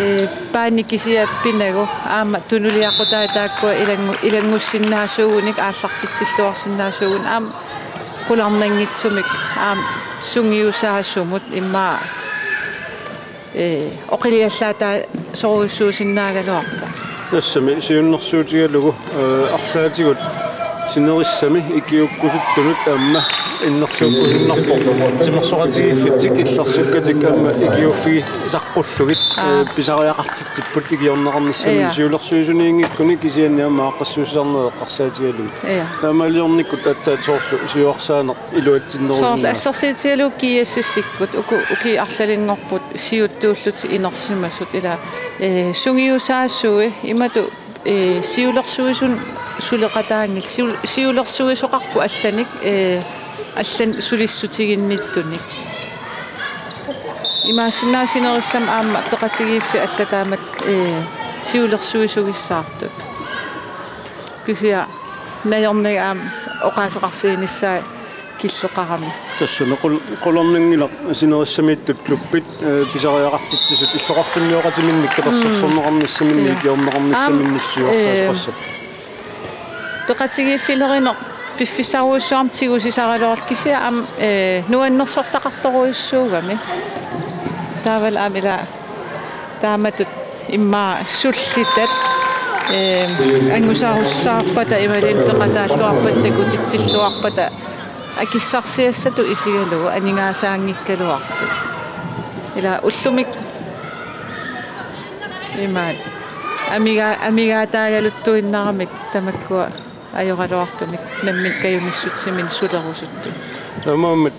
ee, paani kisiat pinagu aamma tunuliaqutai taakkua ilanngu-, ilanngussinnaasuugunik aallartitsilluarsinnaasuugunik aamma qularnanngitsumik aamma sungiusaasumut immaqa, ee, oqiliallaataa-, sorujussuusinnaagaluarpoq. Tassami siunnersuutigalugu, ee, arlaatigut sinerissami ikiuukkusuttunut aamma innersuukkusunnarpoq. Timersoqatigiiffitsik illersukkatik aamma ikiuuffigisaqqullugit, aa, ee, pisariaqartitsipput ikiorneqarnissaminnik, ja, siulersuisuniinngikkunik kisianni aamma aaqqissuussisarneq eqqarsaatigalugu. Ja. Taamaaliornikkut aatsaat soorlu siuarsaaneq iluatsinnerusinnaavoq. Soorlu assersuutigalugu G S S-ikkut uku ukiut arlalinngorput siuttuullutik inersimasut ilaa, ee, sungiusaasui imatut, ee, siulersuisuni suleqataanngillat, siul-, siulersuisoqarput allanik, ee, allanut sulissutiginnittunik. Imaassinnaavoq sinerissami aamma peqatigiiffik allat taamatut, ee, siulersuisugissaartut. Kisianni najornagit aamma oqaaseqarfiginissaat killeqarami. Tassami qul-, qularnanngilaq sinerissamiittut klubbit, ee, pisariaqartitsisut illoqarfimmioqatiminnik katersorsorneqarnissaminnik, mm, ikiorneqarnissaminnik, aamma, siuarsaasoqassapput. Ee, peqatigiiffilerineq piffissarujussuarmik tigusisaraluarlugu kisianni aamma, ee, nuannersortaqartorujussuugami. Taavalu aamma ilaa taamatut immaqa sullitat, ee, angusarussaarpata imaluunniit peqataalluarpata takutitsilluarpata akissarsiassatut isigalugu aningaasaanngikkaluartut. Ilaa ullumikkut imaat amiga-, amigaataagaluttuinnaramik tamakkua ajoraluartumik nammineq kajumissutsiminnik sulerusuttut. Taamaammat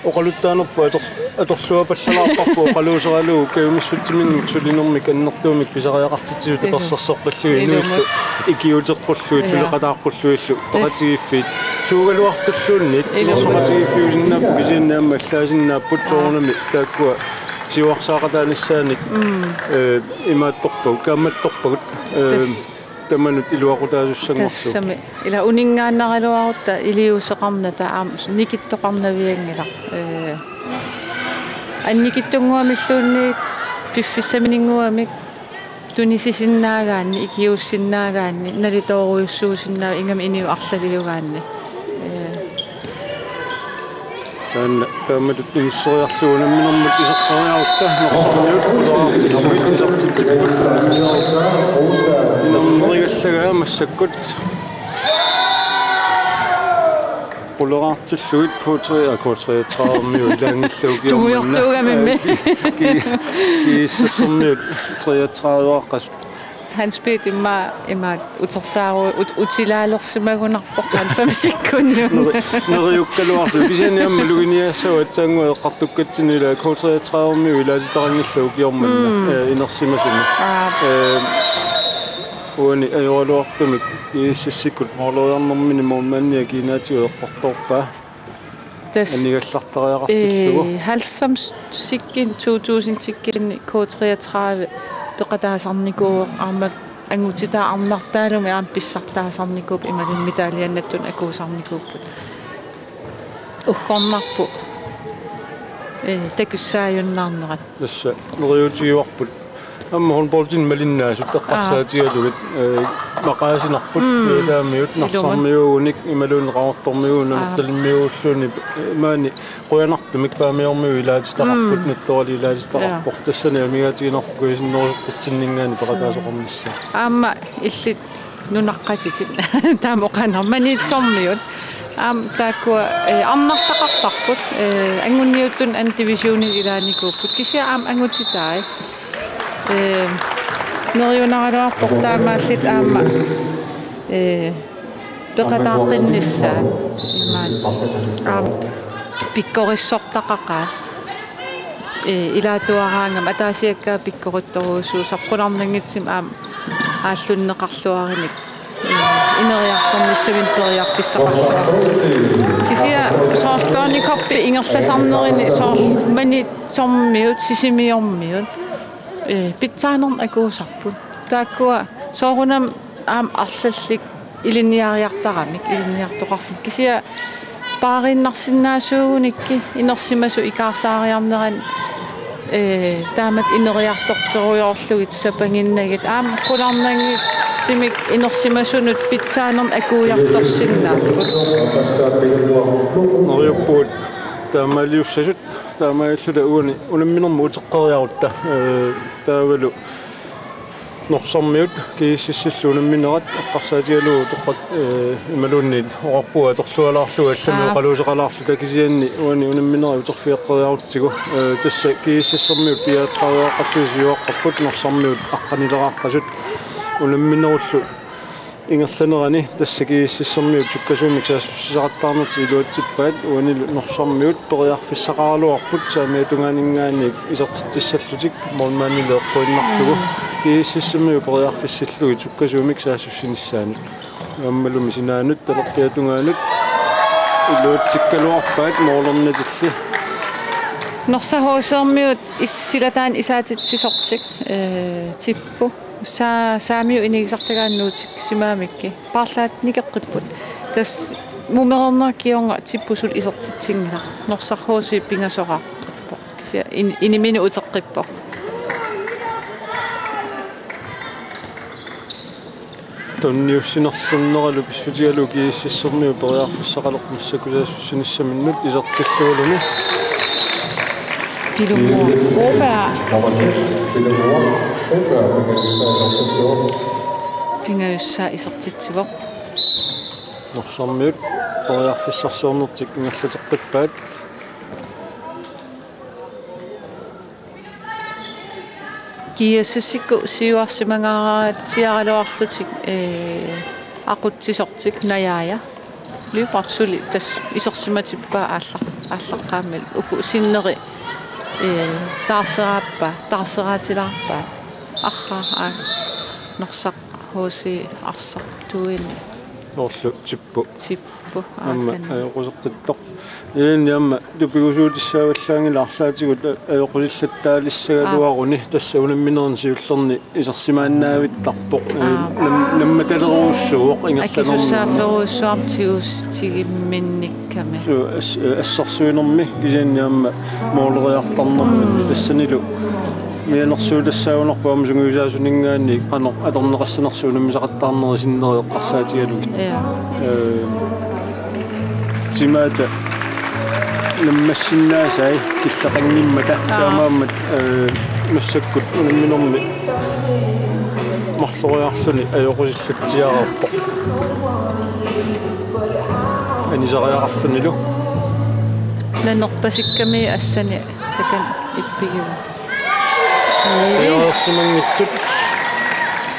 oqaluttaanerput ator-, atorluapallalaarparput oqaluuseralugu kajumissutsiminnik sulinermik annertuumik pisariaqartitsisut, eh, tapersersoqqillugit, ilumut, inuillu ikiuuteqqullugit, ja, suleqataaqqullugillu, tassa, peqatigiiffiit suugaluartulluunniit, ilumut, timersoqatigiiffiusinnaapput kisianni aamma allaasinnaapput, aa, soorunami taakkua siuarsaaqataanissaannik, mm, ee, imaattorpagut, kaammattorpagut, ee, tassa, tamanut iluaqutaasussanngorlugu. Tassami. Ilaa uninngaannaraluarutta iliuuseqarnata aamma nikittoqarnavianngilaq. Ee, annikitsunnguamilluunniit piffissamininnguamik tunisisinnaagaanni, ikiuussinnaagaanni, nalitoorujussuusinnaavoq ingammik inuit arlaliugaanni. Ee, Taanna taamatut inisseriarlugu unamminermut iseqqeriarutta Norsarmiut qulaartillugit isertitsipput. Inernerigallagaat massakkut. Qulaartillugit K tre, aa, K treogtredive-miut ilaanngillat ukioq manna. Tungujortuugamimmi. Ki-, ki-, kiissassermiut treogtredive-aaqqasut. Hans Peter immaqa, immaqa utersaaru-, ut-, utilaalersimagunarpoq halvfemsikkunnut. Neri-, neriukkaluarlugu. Kisianni aamma luginiassavut aatsaannguaq eqqartukkatsinnut ilaa K treogtredive-miut ilaasitaranngillat ukioq manna, mm, ee, inersimasumi. Aa. Ee, uani ajoraluartumik G S S-ikkut måleriarnermini målmandia kiinaatigut eqqortoorpaa. Tassa, anigallartariaqartillugu. Ee, halvfemsikkunni, to tusindsikkunni K treogtredive peqataasarnikuuvoq aamma Angutitaa arnartaalumi aamma pissartaasarnikuupput imaluunniit medaljennattut akuusarnikuupput. Uggornarpoq, ee, takussaajunnaarnerat. Tassa neriuutigivarput. Aamma håndboldimi malinnaasut eqqarsaatigalugit, ee, maqaasinarput, mm, ee, taamiut, ilumut, Narsarmiuugunik imaluunniit Qaqortormiuugunik, aa, Nanortalimmiuugulluunniit, ee, maani qujanartumik Paamiormiut ilaatitaqarput, mm, Nattorali ilaatitaqarpoq. Ja. Tassani amigaatiginarpoq kujasinnerusukkutsinninngaanniit peqataasoqarnissaa. Aamma illit nunaqqatitit taama oqaannarpoq, Maniitsormiut. Aamma taakkua, ee, arnartaqartarput, ee, anguniuttunik anden divisioninik ilaanikuupput. Kisianni aamma angutitai. Ee, neriunaraluarpoq taamaalillutik aamma, ee, peqataaqqinnissaq imaat. Aamma pikkorissortaqaqaat. Ee, ilaatuaraangama ataasiakkaat pikkorittorujussuusarput, qularnanngitsumik aamma aallunneqarluarinik, ee, ineriartornissaminnik periarfissaqarluarpoq. Kisianni soorlu Børnecuppit ingerlasarnerini soorlu Maniitsormiut, Sisimiormiut, ee, pitsaanernik akuusarput. Taakkua soorunami aamma arlallit ilinniariartaramik, ilinniartoqarfik. Kisianni paariinnarsinnaasuugunikkit inersimasut ikaarsaariarneranni, ee, taamatut ineriartorterujoorlugit sapanginnagit. Aamma qularnanngitsumik inersimasunut pitsaanernik akuujartorsinnaapput. Neriuppugut taamaaliussasut, taamaalilluta uani unamminermut uteqqeriarutta, ee, taavalu Norsarmiut GSS-illu unamminerat eqqarsaatigalugu utoqqat, ee, imaluunniit oqarpugut atorlualaarlugu allamik, aa, oqaluuseqalaarluta, kisianni uani unamminerat uterfigeqqeriarutsigu, ee, tassa GSS-ermiut fireogtredive-aaqqallutik siuaqqapput, Norsarmiut aqqanileqaqqasut. Unamminerullu ingerlanerani tassa GSS-ermiut sukkasuumik saassussisaqattaarnertik iluatsippaat, uanilu Norsarmiut periarfissaqaraluarput saamiatungaaninngaanniit isertitsissallutik målmandilu eqquinnarlugu. Mm. GSS-ermiut periarfissillugit sukkasuumik saassussinissaanut. Aammalumi sinaanut talerpiatungaanut iluatsikkaluarpaat målernatilli. Norsaq HC-ermiut is-, silataanni isaatitsisortik, ee, Tippu. Saa-, saamiut inigisartagaat nuutiksimamikku. Paarlaat nikeqqipput. Tassa mumereerneq kingorna Tippu suli isertitsinngilaq. Norsaq HC pingasoqarpoq. Kisianni in-, iniminut uteqqippoq. Tunniussinerluneralu pissutigalugu GSS-ermiut periarfissaqalerput massakkut saassussinissaminnut isertillugulumi. Pilummuaq Broberg. Pingajussaa isertitsivoq. Norsarmiut periarfissarsiornertik ingerlateqqippaat. GSS-ikkut siuarsimangaatsiaraluarlutik, ee, aqutsisortik Najaaja. Løbert suli tassa isersimatippaa aalla-, aallaqqaammut uku sinneri, ee, taarseraappaat, taarseraatilaarpaat. Arraa, aa, Norsaq HC arsaq tuini. Soorlu Tippu. Tippu. Aamma, aa, ajoquseqqittoq. Ilinni aamma tupigusuutissaavallaanngilaq arlaatigut ajoqusillattaalissagaluaruni, aa, tassa unamminerni siullerni isersimaannaavittarpoq. Ee, aa, nam-, nammataleruussuuvoq ingerlanermut. Akisussaafferujussuarmik tigussigimminnikkami. Suu, as-, ee, assersuinermi kisianni aamma måleriartarnermi, mm, tassanilu mianersuutassaagunarpoq aamma sungiusaasuninngaanniit qanoq atorneqassanersoq unammisaqattaarneri sinneri eqqarsaatigalugit. Ja. Ee, timaata nammassinnaasai killeqanngimmata, aa, taamaammat, ee, massakkut unamminermi marloriarluni ajoqusillatsiareerpoq. Anisariaqarlunilu. Nanerpasikkami assani takan ippigivoq. Nivi. Periarsimanngitsut.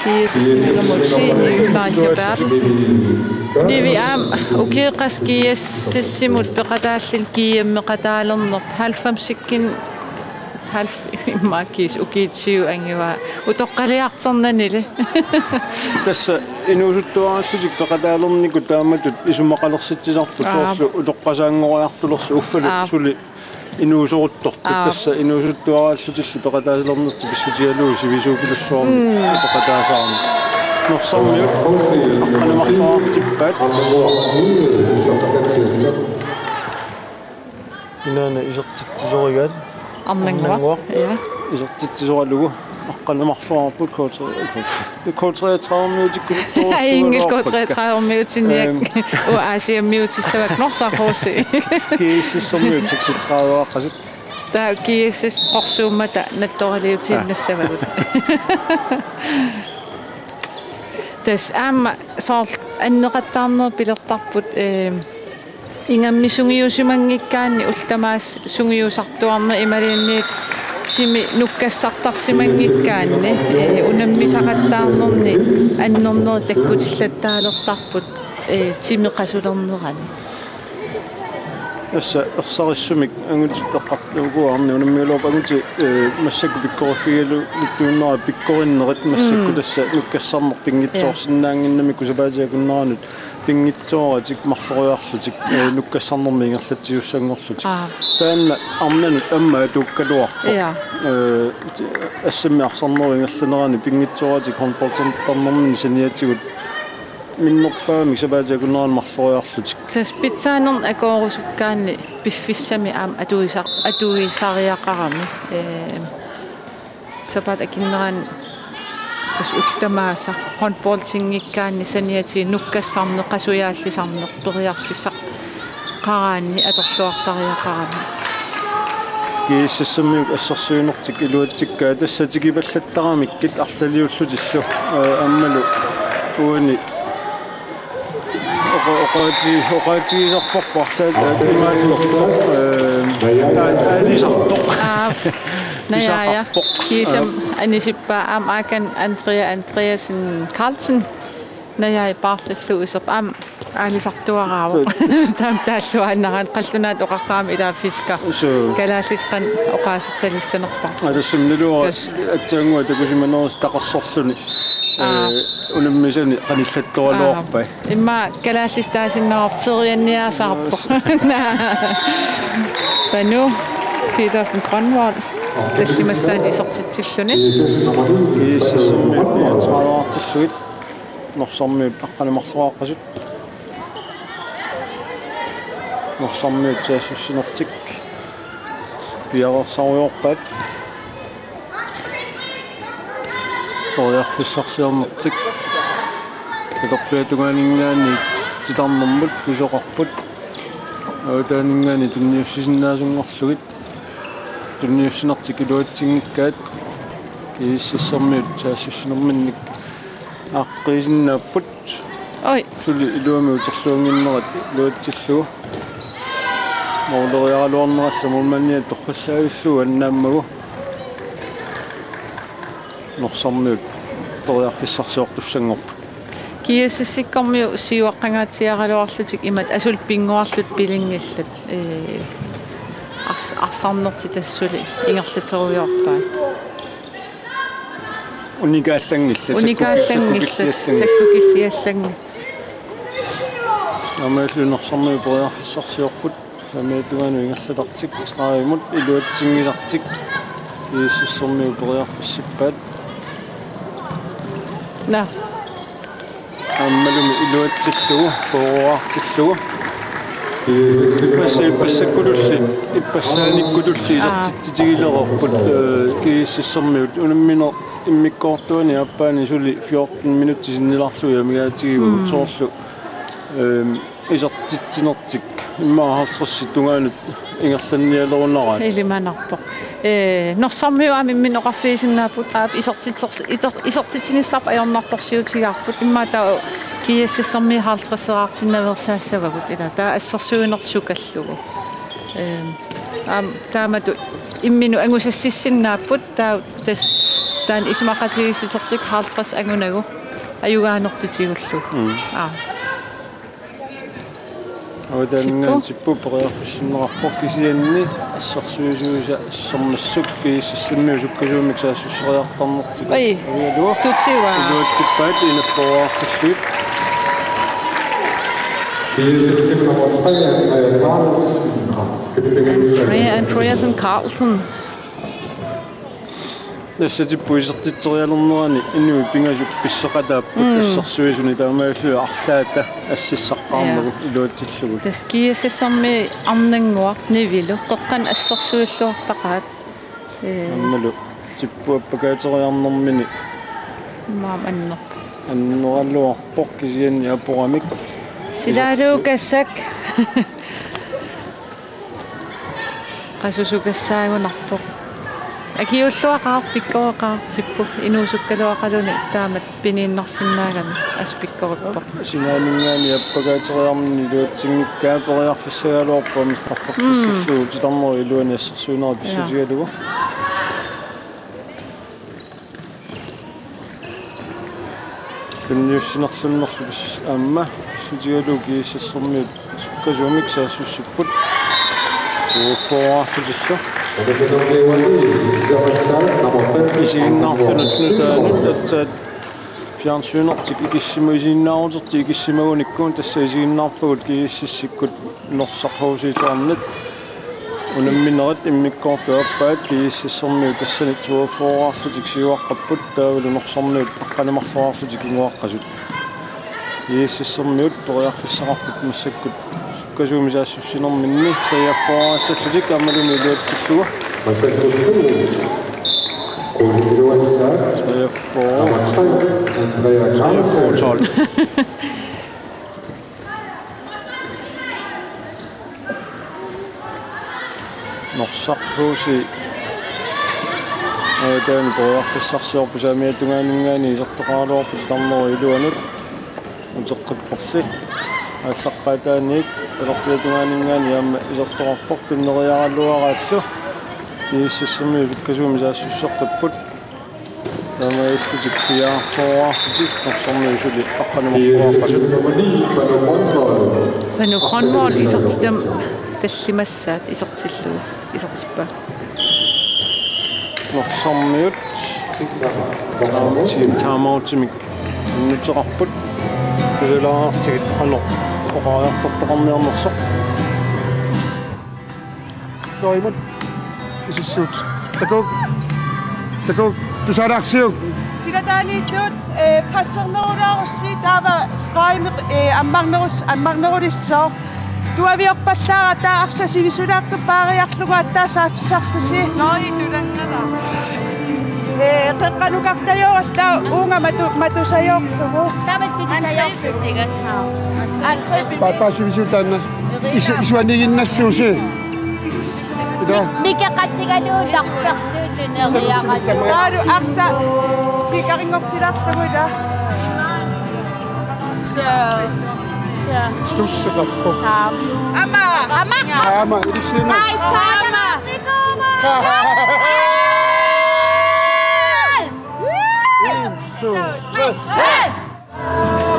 GSS-imut C, Nivi Fleischer Berthelsen. Nivi aamma ukiup qassit GSS-imut peqataalluni GM-eqataalernerput halvfemsikkunni, halv-, immaqa kiisa ukiut syv anguaa. Utoqqaliartornanili. Tassa inuusuttuaraallutik peqataalernikut taamatut isumaqalersitsisarput, aa, soorlu utoqqasaanngoriartulersoq uffalu, aa, suli inuusoruttortut. Aa. Tassa inuusuttuaraallutillu peqataalernertik pissutigalugu sivisuupilussuarmik, mm, peqataasarami. Norsarmiut aqqaneq-marloraartippaat. Inaana isertitsisorigaat. Arnannguaq. Arnannguaq. Ja. Isertitsisoralugu aqqaneq-marloraarput K tre-, K treogtredive-miutikkusuttoorussagaluarpakka. Ajunngilaq K treogtredive-miutinniak. Ehm. Uanga Aasiammiutissavakka Norsaq H C. GSS-ermiut seksogtredive-aaqqasut. Taava GSS qorsuummata nattoraliutiinnassavagut. Aa. Tassa aamma soorlu anneqattaarneq pilertarput, eh, ingammik sungiusimanngikkaanni ullut tamaasa sungiusartuarneq imaluunniit timi nukkassartarsimanngikkaanni, eh, unammisaqattaarnerni annernerit takkutillattaalertarput, eh, timi qasulernerani. Tassa ersarissumik angutit eqqartuuguarni unammigaluarput angutit, eh, massakkut pikkoriffigaluttuinnarput pikkorinnerit massakkut. Mm. Tassa nukkassarneq pinngitsoorsinnaannginnamikku sapaatip akunneranut pinngitsooratik marloriarlutik, eh, nukkassarnermik ingerlatsisussanngorlutik. Aa. Taanna arnanut aamma atuukkaluarpoq. Ja. Eh, assammik arsarnerup ingerlanerani pinngitsooratik håndboldertarnerminni saniatigut minnerpaamik sapaatip akunneranut marloriarlutik. Tassa pitsaanernik akuerusukkaanni piffissami aamma atuisa-, atuisariaqarami. Ee, sapaatip akunnerani tassa ullut tamaasa håndboldinngikkaanni saniatigut nukkassarneq qasujaallisarneq periarfissaq qaraanni atorluartariaqarami. GSS-ermiut assersuinertik iluatsikkaat tassa tikipallattaramikkit arlaliullutillu, eh, aammalu uani oqa-, oqaati-, oqaatigisarparput arlaat, eh, imaattortoq, eh, aa-, aalisartoq. Aa, najaaja. Pisaqarpoq. Kiisami, aa, anisippaa aamma Akan Andrea Andreasen Carlsen. Najaaja paarlullugu iserpoq aamma aalisartuaraavoq. Taam-, taama taalluaannaraanni qallunaatut oqartarami ilaaffissaq. Suu. Kalaallisut qanoq oqaasertalissanerpaat. Aa, tassami naluara. Tassa. Aatsaannguaq takusimanerisa taqersorluni. Aa. Eh, unammisani qanillattoraluarpai. Aa. Immaqa kalaallisut taasinnaavarput terianniasaarpoq. Panu Petersen Grønvold tallimassaani isertitsilluni. GSS-ermiut niogtredive-artillugit. Norsarmiut aqqaneq-marloqaqqasut. Norsarmiut saassussinertik piareersarujoorpaat. Periarfissarsiornertik. Katerpiata tungaaninngaanniit titarnermut pisoqarput. Avataaninngaanniit tunniussisinnaasunngorlugit. Tunniussinertik iluatsinngikkaat. GSS-ermiut saassussinerminnik aaqqiisinnaapput. Oj. Suli iluamik uterluannginnerat iluatsillugu. Måleriaraluarnerallu målmandiata torrallaavillugu annaammagu. Norsarmiut periarfissarsiortussanngorput. GSS-ikkormiut siuaqqangaatsiaraluarlutik imatut asuli pinnguarlutik pilinngillat. Ee, ars-, arsarnertik tassa suli ingerlaterujoorpaat. Unikaallanngillat. Unikaallanngillat. Sakkukilliallanngillat. Sakkukilliallanngillat. Aammalu Norsarmiut periarfissarsiorput. Saamiata tungaanut ingerlatartik, stregimut iluatsinngisartik. GSS-ermiut periarfissippaat. Naa. Aammalumi iluatsillugu, fyrreartillugu. Ippassaq, ippassakkutulli, ippassaanikkulli. Aa. Isertitsitigilereerput, eh, GSS-ermiut unammineq immikkoortuani aappaani suli fjorten minutsit sinnilaarlugit amigaatigivagut. Mm. Soorlu, ehm, isertitsinertik immaqa halvtredsit tungaanut ingerlannialerunaraat. Ilimanarpoq. Ee, Norsarmiut aamma imminut oqarfigisinnaapput, aap, isertitsers-, iter-, isertitsinissarput ajornartorsiutigaarput, immaqa taava GSS-ermiut halvtredseraartinnaveersaassavagut, ilaa, taava assersuinertik sukallugu. Ee, aamma taamatut imminut angusassissinnaapput, taava tassa taanna isumaqatigiissitertik halvtreds angunagu ajugaanertut tigullugu. Mm. Aa. Avataaninngaanniit Tippu. Tippu periarfissinneqarpoq kisianni assersuisuisa sermassuk GSS-ermiut sukkasuumik saassusseriartarnertik. Oj. Avialugu. Tutsiva. Iluatsippaat enogfyrreartillugit. GSS nummer tre, Andrea Carlsen. Andrea Andreasen Carlsen. Nassatipput isertitserialernerani inuit pingasut pisseqataapput. Mm. Assersuisuni taamaalilluni arlaata assissaqqaarnagu. Ja. Iluatsillugu. Tassa G S S-ermi arnannguaq Nivilu qeqqanut assersuilluartaqaat. Ee. Aammalu Tippu appakaateriarnermini. Maam annerpoq. Annoraluarpoq kisianni aporamik. Silaaluukassak. Qasusukassaagunarpoq. Akiuulluaqaaq, pikkoreqaaq Tippu, inuusukkaluaqaluni taamatut piniinnarsinnaagami, assut pikkorippoq. Sinaaninngaanniit appakaateriarnermini iluatsinngikkaa, periarfissagaluarpoq aamma straffertissillugu. Mm. Titarnerup iluani assersuinera. Ja. Pissutigalugu. Tunniussinerlunnerlu pis-, aamma pissutigalugu G S S-ermiut sukkasuumik saassussipput. Uufforaarlutillu. Isiginnaartunut nutaanut aatsaat fjernsynertik ikissimavut, isiginnaarutertik ikissimagunikku, tassa isiginnaarpagut G S S-ikkut Norsaq H C-luarnit. Unamminerat immikkoortup aappaat G S S-ermiut tassani toogfyrrearlutik siuaqqapput, taavalu Norsarmiut aqqaneq-marloraarlutik kinguaqqasut. G S S-ermiut periarfissaqarput massakkut sukkasuumik saassussinerminni treogfyrreassallutik aammalumi iluatsillugu. Massakkut treogfyrre. Treogfyrre tolv. Norsaq H C. Aataani periarfissarsiorput, saamiata tungaaninngaanniit isertoqaraluarput titarnerup iluanut. Uteqqipporli. Aallaqqaataaniit talerpiata tungaaninngaanniit aamma isertoqarpoq, pinneriaraluaraallu. G S S-ermiut sukkasuumik saassusseqqipput. Taamaalillutik fireogfyrrearlutik, Norsarmiut suli aqqaneq-marloqaqqasut. Panu Grønvold isertitami tallimassaat isertillugu, isertippaa. Norsarmiut timeoutimik annuteqarput. Tusalaartigit qanoq oqariartortoqarniarnersoq. Toimut. Isissuut. Takuuk. Takuuk. Tusalaarsiuk. Silataaniilluut, eh, passernerulaarussi taava stregimik, eh, ammarnerus-, ammarnerulissooq. Tuaviorpallaarata arsaq sivisulaartup paariarlugu aatsaat saassussarlusi. Nå, i tulangala. Eh, qeqqanukartajoorassi taava uunga matu-, matusajoorlugu. Taava tusajoorlugu. Angribi. Angribi. Paapaa sivisut taanna. Isu-, isuaniiginnassuusi. Ila. Mikeqatigalugu larperluunniit neriaralugu. Taavalu arsaq siikarinngortilaarlugu ila. Suu. Suu. Stusseqarpoq. Aamma. Aamma. Aamma. Aamma, ilissinnut. Ai, taama. En, to, tre.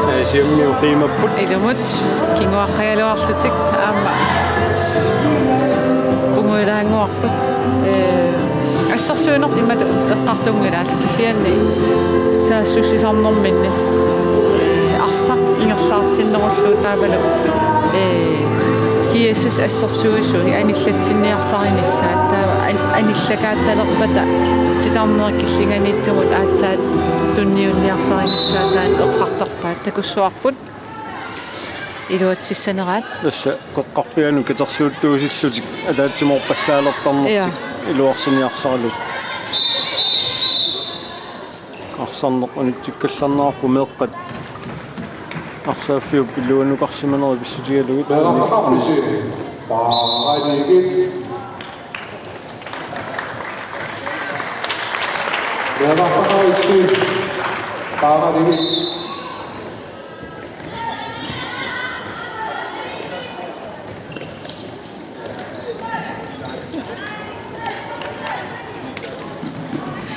Aasiammi uqiimapput. Ilumut kinguaqqagaluarlutik aamma punguilaannguarput. Ee, assersuinerput imatut eqqartunngilaat kisianni saassussisarnerminni, ee, arsaq ingerlaartinnerullugu taavalu, ee, G S S assersuisui anillatsinniarsarinissaat taava an-, anillakaattalerpata titarnerit killinganiittumut aatsaat tunniunniarsarinissaat taanna eqqartorpaat takussuarput iluatsissaneraat. Tassa qeqqarpiaanut katersuuttuusillutik ataatsimoorpallaalertarnertik. Ja. Iluarsiniarsaralugu. Arsarneq unitsikkallarnerarpoq meeqqat arsaaffiup iluanukarsimaneri pissutigalugit.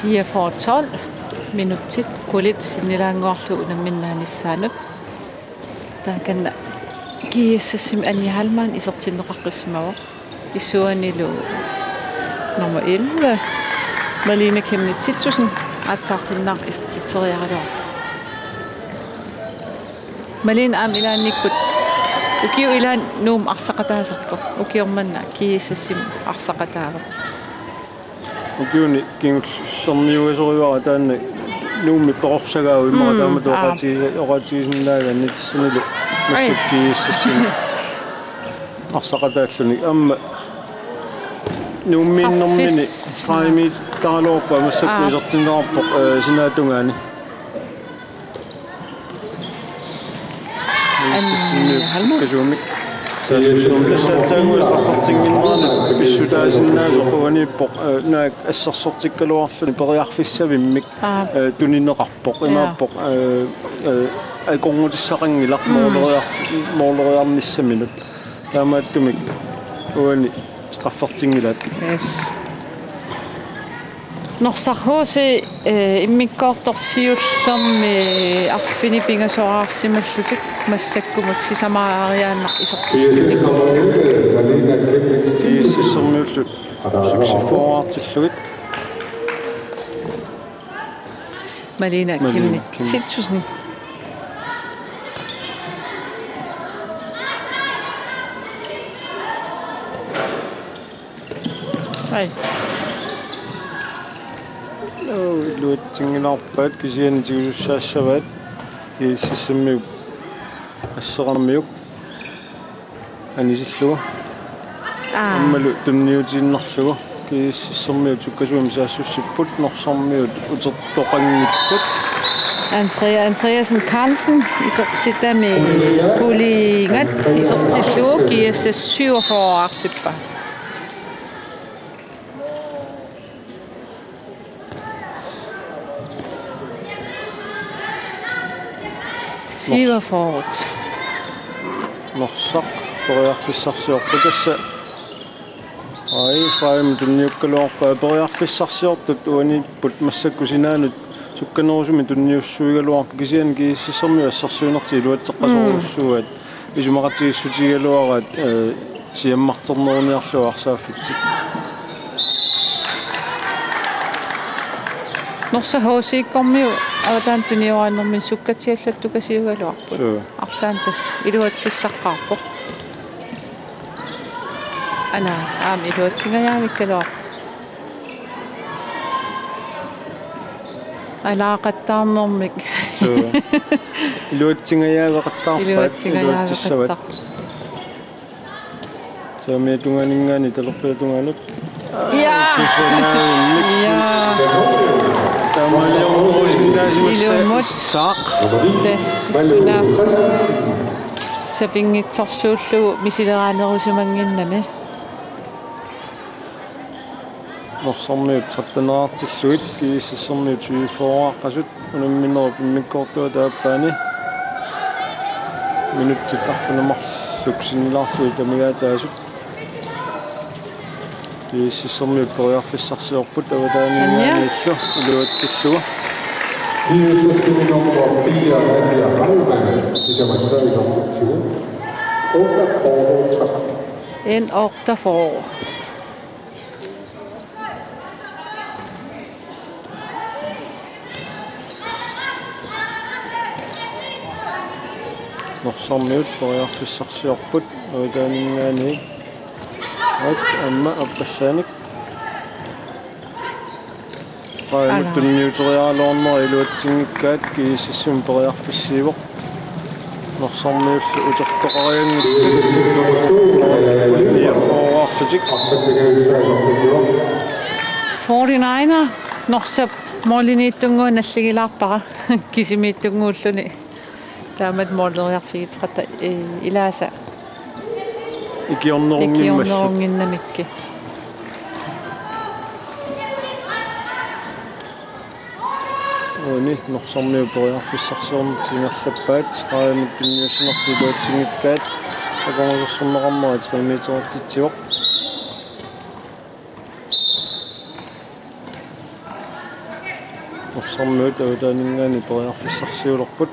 Fireogfyrre tolv, minutsit qulit sinnilaannguarlugu unamminnaanissaanut. Taakani G S S-imi Anja Heilmann isertinneqaqqissimavoq. Isuanilu nummer elleve, Malene Chemnitz Titussen, aatsaaqqinnaaq isertitseriaraluarpoq. Malene aamma ilaannikkut ukiup ilaani Nuummut arsaqataasarpoq. Ukioq manna G S S-imi arsaqataavoq. Ukiuni kingullermiugasorivara taanna Nuummi perorsagaavoq immaqa. Mm, taamatut aa. Oqaatigi-, oqaatigisinnaagaanni tassanilu. Ai. Massakkut GSS-imi arsaqataalluni. Aamma Nuummiinnermini straffis. Straffimiittaraluarpaa massakkut. Aa. Isertinneqarpoq, eh, sinaatungaani. An-, GSS-imi hallo. Sukkasuumik. Saassussumik tassa aatsaannguaq straffertinnginnerani pissutaasinnaasoq uaniippoq, eh, naak assersortikkaluarluni periarfissavimmik, aa, eh, tunineqarpoq. Ja. Imaappoq, eh, eh, akornutissaqanngilaq. Mm. Mooleriar-, mooleriarnissaminut. Taamaattumik uani straffertinngilaat. Yes. Norsaq H C, eh, immikkoortoq siullermi arfineq-pingasoraarsimallutik massakkumut sisamaariaannaq isertitsinikkut. GSS-ermiullu suksifforaartillugit. Malene, Malene Kim, Kim Titussen. Ai. Iluatsinngilarpaat kisianni tigusussaassavaat GSS-imiut asseqarmiuk. Anisillugu. Aa. Aammalu tunniutiinnarlugu. GSS-ermiut sukkasuumik saassussipput, Norsarmiut utertoqanngitsut. Andrea Andreasen Carlsen isertitami pulingat isertillugu GSS syvogfyrre-artippa. Syvogfyrre. Norsaq periarfissarsiorpoq tassa. Ai, stregimut tunniukkaluarpaa periarfissarsiortut uaniipput massakkut sinaanut sukkanerusumik tunniussuigaluarput kisianni GSS-ermiut assersuinertik iluatseqqasorujussuuaat. Mm. Isumaqatigiissutigigaluaraat, eh, siammarterneruniarlugu arsaaffittut. Norsaq HC-kkormiut avataani tunioraannermini sukkatigallattukasiugaluarput. Suu. Arlaannik tassa iluatsissaqqaarpoq. Ana, aamma iluatsingajavikkaluarpoq. Alaaqattaarnermik. Suu. Iluatsingajaaveqattaarpaat, iluatsissavat. Iluatsingajaaveqattaarpoq. Taamaatungaaninngaanniit talerpiata tungaanut. Ja. Kusanaavimmik. Ja. Taamaaliornerusinnaasimassaaq. Ilumut. Saaq. Tassa sunaaffa. Sapinngitsorsuullugu misileraanerusimannginnami. Norsarmiut tretten-ertillugit, GSS-ermiut syvogfyrre-qqasut, unamminerup immikkoortuata aappaani. Minutsit arfineq-marluk sinnilaarlugit amigaataasut. GSS-ermiut periarfissarsiorput avataaninngaanniillu iluatsillugu. GSS-imi nummer fire, Anja Heilmann, sisamassaa isertitsivoq. Otteogfyrre. En otteogfyrre. Norsarmiut periarfissarsiorput avataaninngaanniit. Aat, aamma appassaanik. Qaamut. Ala. Tunniuteriaraluarnera iluatsinngikkaat GSS-imut periarfissiivoq. Norsarmiullu utertoqarianngitsut. Niogfyrre-arlutik. Forty-niner, Norsap målimiittunnguaq nalligilaarpara. Kisimiittunnguulluni. Taamatut måleriarfigiuteqarpoq, eh, ilaasa. Ikiornerunngimmassuk. Ikiornerunngimmassuk. Uani Norsarmiut periarfissarsiornertik ingerlappaat, stregimut tunniussinertik iluatsinngikkaat, akornusersorneqarnera tre meterititsivoq. Norsarmiut avataaninngaanniit periarfissarsiulerput.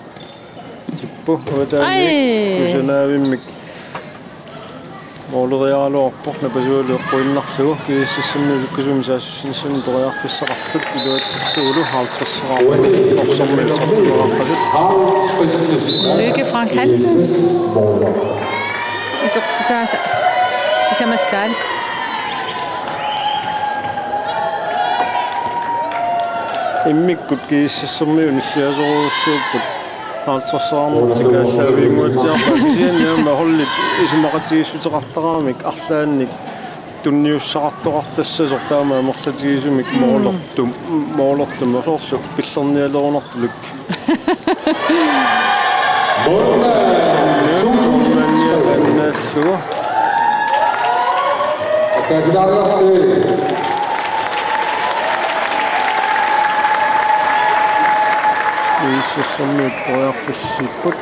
Tippu avataaniit. Ai. Kusanaavimmik måleriaraluarpoq napasualu eqquinnarlugu, GSS-ermiut sukkasuumik saassussinissamut periarfissaqartut iluatsillugulu halvtredseqarput. Norsarmiut tretten-eqarput. Lykke Frank Hansen. Isertitaasa sisamassaat. Immikkut GSS-ermiut nilliasorujussuupput. Halvtredserarnertik aallaaviginnguatsiarpaat kisianni aamma holdit isumaqatigiissuteqartaramik arlaannik tunniussaqartoqartassasoq taama amerlatigisumik. Mm. Målertum-, målertumik soorlu pillernialerunartulik. Målmand, to tusind. Målmandiat annaallugu. GSS-ermiut periarfissipput.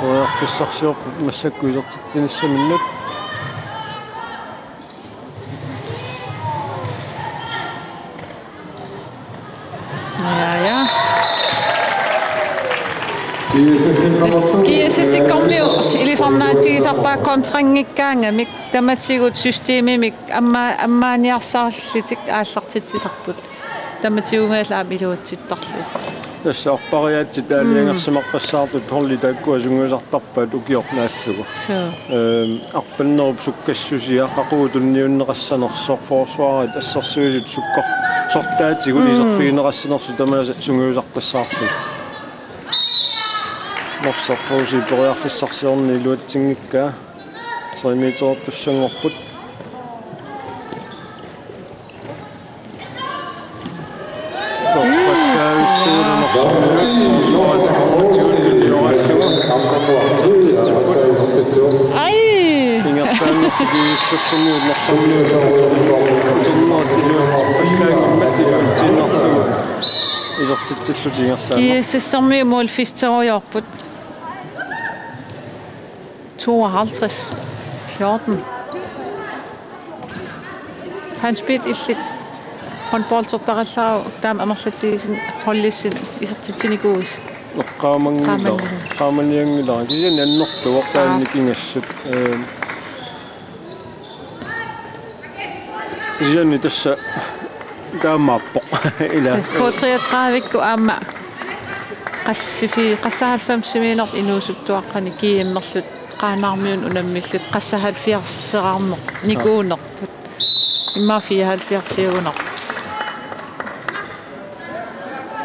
Periarfissarsiorput massakkut isertitsinissaminnut. Ja, ja. GSS-ikkut ilisarnaatigisarpaat kontranngikkaangamik tamatigut systemimik amma-, ammaaniarsarlutik aallartitsisarput. Tamatigut aamma iluatsittarlugit. Tassa orpariaatsit aalajangersimaqqissaartut holdit taakkua sungiusartarpaat ukioq naallugu. Suu. Ehm, arpannerup sukkassusia qaqugu tunniunneqassanersoq forsvarit assersuisut sukkor-, sortaatigut. Mm. Iserfigineqassanersut tamaasa sungiusartassaarlugit. Norsaq Rosip periarfissarsiorneq iluatsinngikkaa. Tre meterertussanngorput. Ai! Ingerlaannaq GSS-ermiut Norsarmiut uternerat iluatsippallaanngimmat iluatsiinnarlugu isertitsillutik ingerlaannaq. GSS-ermiut målfisterujoorput. Tooghalvtreds fjorten. Hans Pihl illit håndboldertarallaruk taama amerlatigisumik holdissinnut isertitsinikuuisi? Qaamanngilara. Qaamanngilara. Qaamanngilara. Kisianni annertuvoq. Aa. Taanna nikingassut. Ehm, Kisianni tassa taamaappoq. Ila. Tassa K treogtredive-kkut aamma qassifi-, qassahalvfemsimiinerput inuusuttuaqqani G M-erlutik Qaanaarmiunut unammillutik qassahalvfjerdseqarneq nikuunerput. Immaqa fireoghalvfjerdsiugunarput.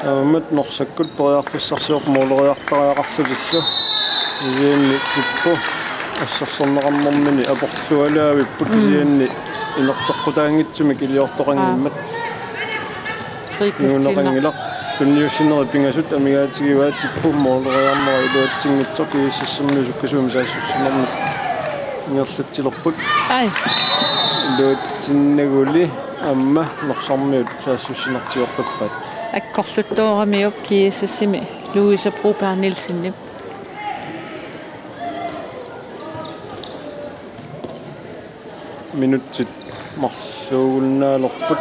Aamma Norsakkut periarfissarsiorput måleriartariaqarlutillu. Kisianni Tippu assersorneqarnermini aporlualaavipput. Mm. Kisianni inerteqqutaanngitsumik iliortoqanngimmat. Aa. Frikastinaq. Inuuneqanngilaq. Tunniussinerit pingasut amigaatigivaa Tippu måleriarnera iluatsinngitsoq. GSS-ermiut sukkasuumik saassussinermik ingerlatsilerput. Ai. Iluatsinnaguli aamma Norsarmiut saassussinertigoqqippaat. Akkorluttooramiuk GSS-imi Louise Broberg Nielsenip. Minutsit marluugunnaalerput.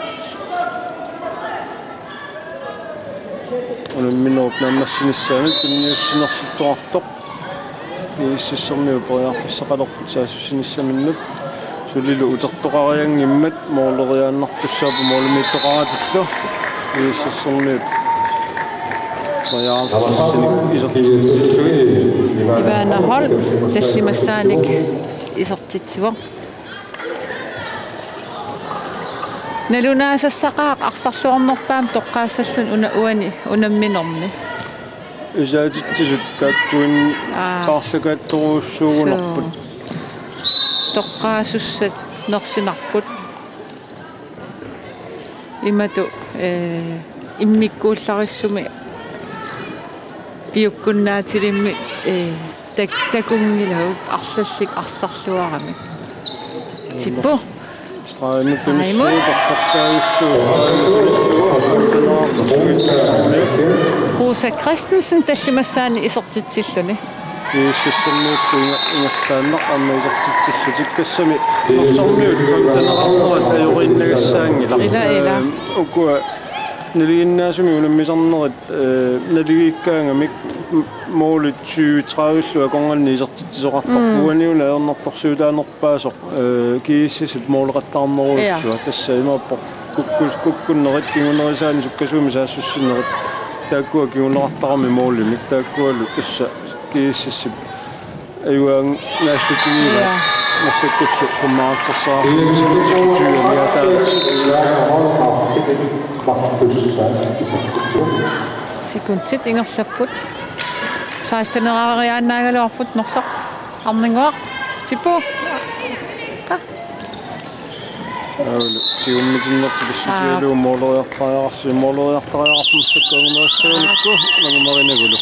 Unamminerup naammassinissaanut tunniussinerluttoqartoq. GSS-ermiut periarfissaqalerput saassussinissaminnut. Sulilu utertoqarianngimmat måleriaannartussaapput målimiittoqaratillu. GSS-ermiut treoghalvtredsinik isertitsillugit. Ivana Holm tallimassaanik isertitsivoq. Nalunaasassaqaaq arsarluarnerpaamik toqqaassalluni una-, uani unamminermi. Isaatitsisut taakkuin- Aa. Paarlakaattorujussuugunarput. Suu. Toqqaasussat nersinarput. Imatut, ee, immikkuullarissumik piukkunnaatilimmik, ee, tak-, takunngilagut arlallit arsarluaramik. Tippu. Stregimut. Stregimut. Tunissuu, torrallavillugu, stregimut tunissuu, arsarluartarlugit. Rosa Christensen tallimassaanik isertitsilluni. GSS-ermiut inga-, ingerlaannaq aamma isertitsillutik. Tassami Norsarmiut femteneqarnerat ajoriinnagassaanngilaq. Ila, ila. Ehm, ukua nalinginnaasumik unammisarnerit, eh, naligiikkaangamik m-, målit tyve tredive-llu akornanni isertitsisoqartarput. Mm. Uani una ajornartorsiutaanerpaasoq, eh, GSS-ip måleqattaarnerujussuaq. Ja. Tassa imaappoq kukku-, kukkunnerit kingunerisaanik sukkasuumik saassussinerit. Taakkua kinguneqartaramik målimik. Taakkualu tassa GSS-ip ajugaanngaassutigivaat. Ja. Massakkullu qummaartersaarfik sekundit tyve-miaataavat. Sekundit ingerlapput. Seksteniaraariaannaagaluarput Norsaq. Arnannguaq. Tipu. Aa. Aulu, siummitinnertik pissutigalugu måleriartariaqarsi-, måleriartariaqarpoq massakkut angumerissagulukku, angumerinagulu.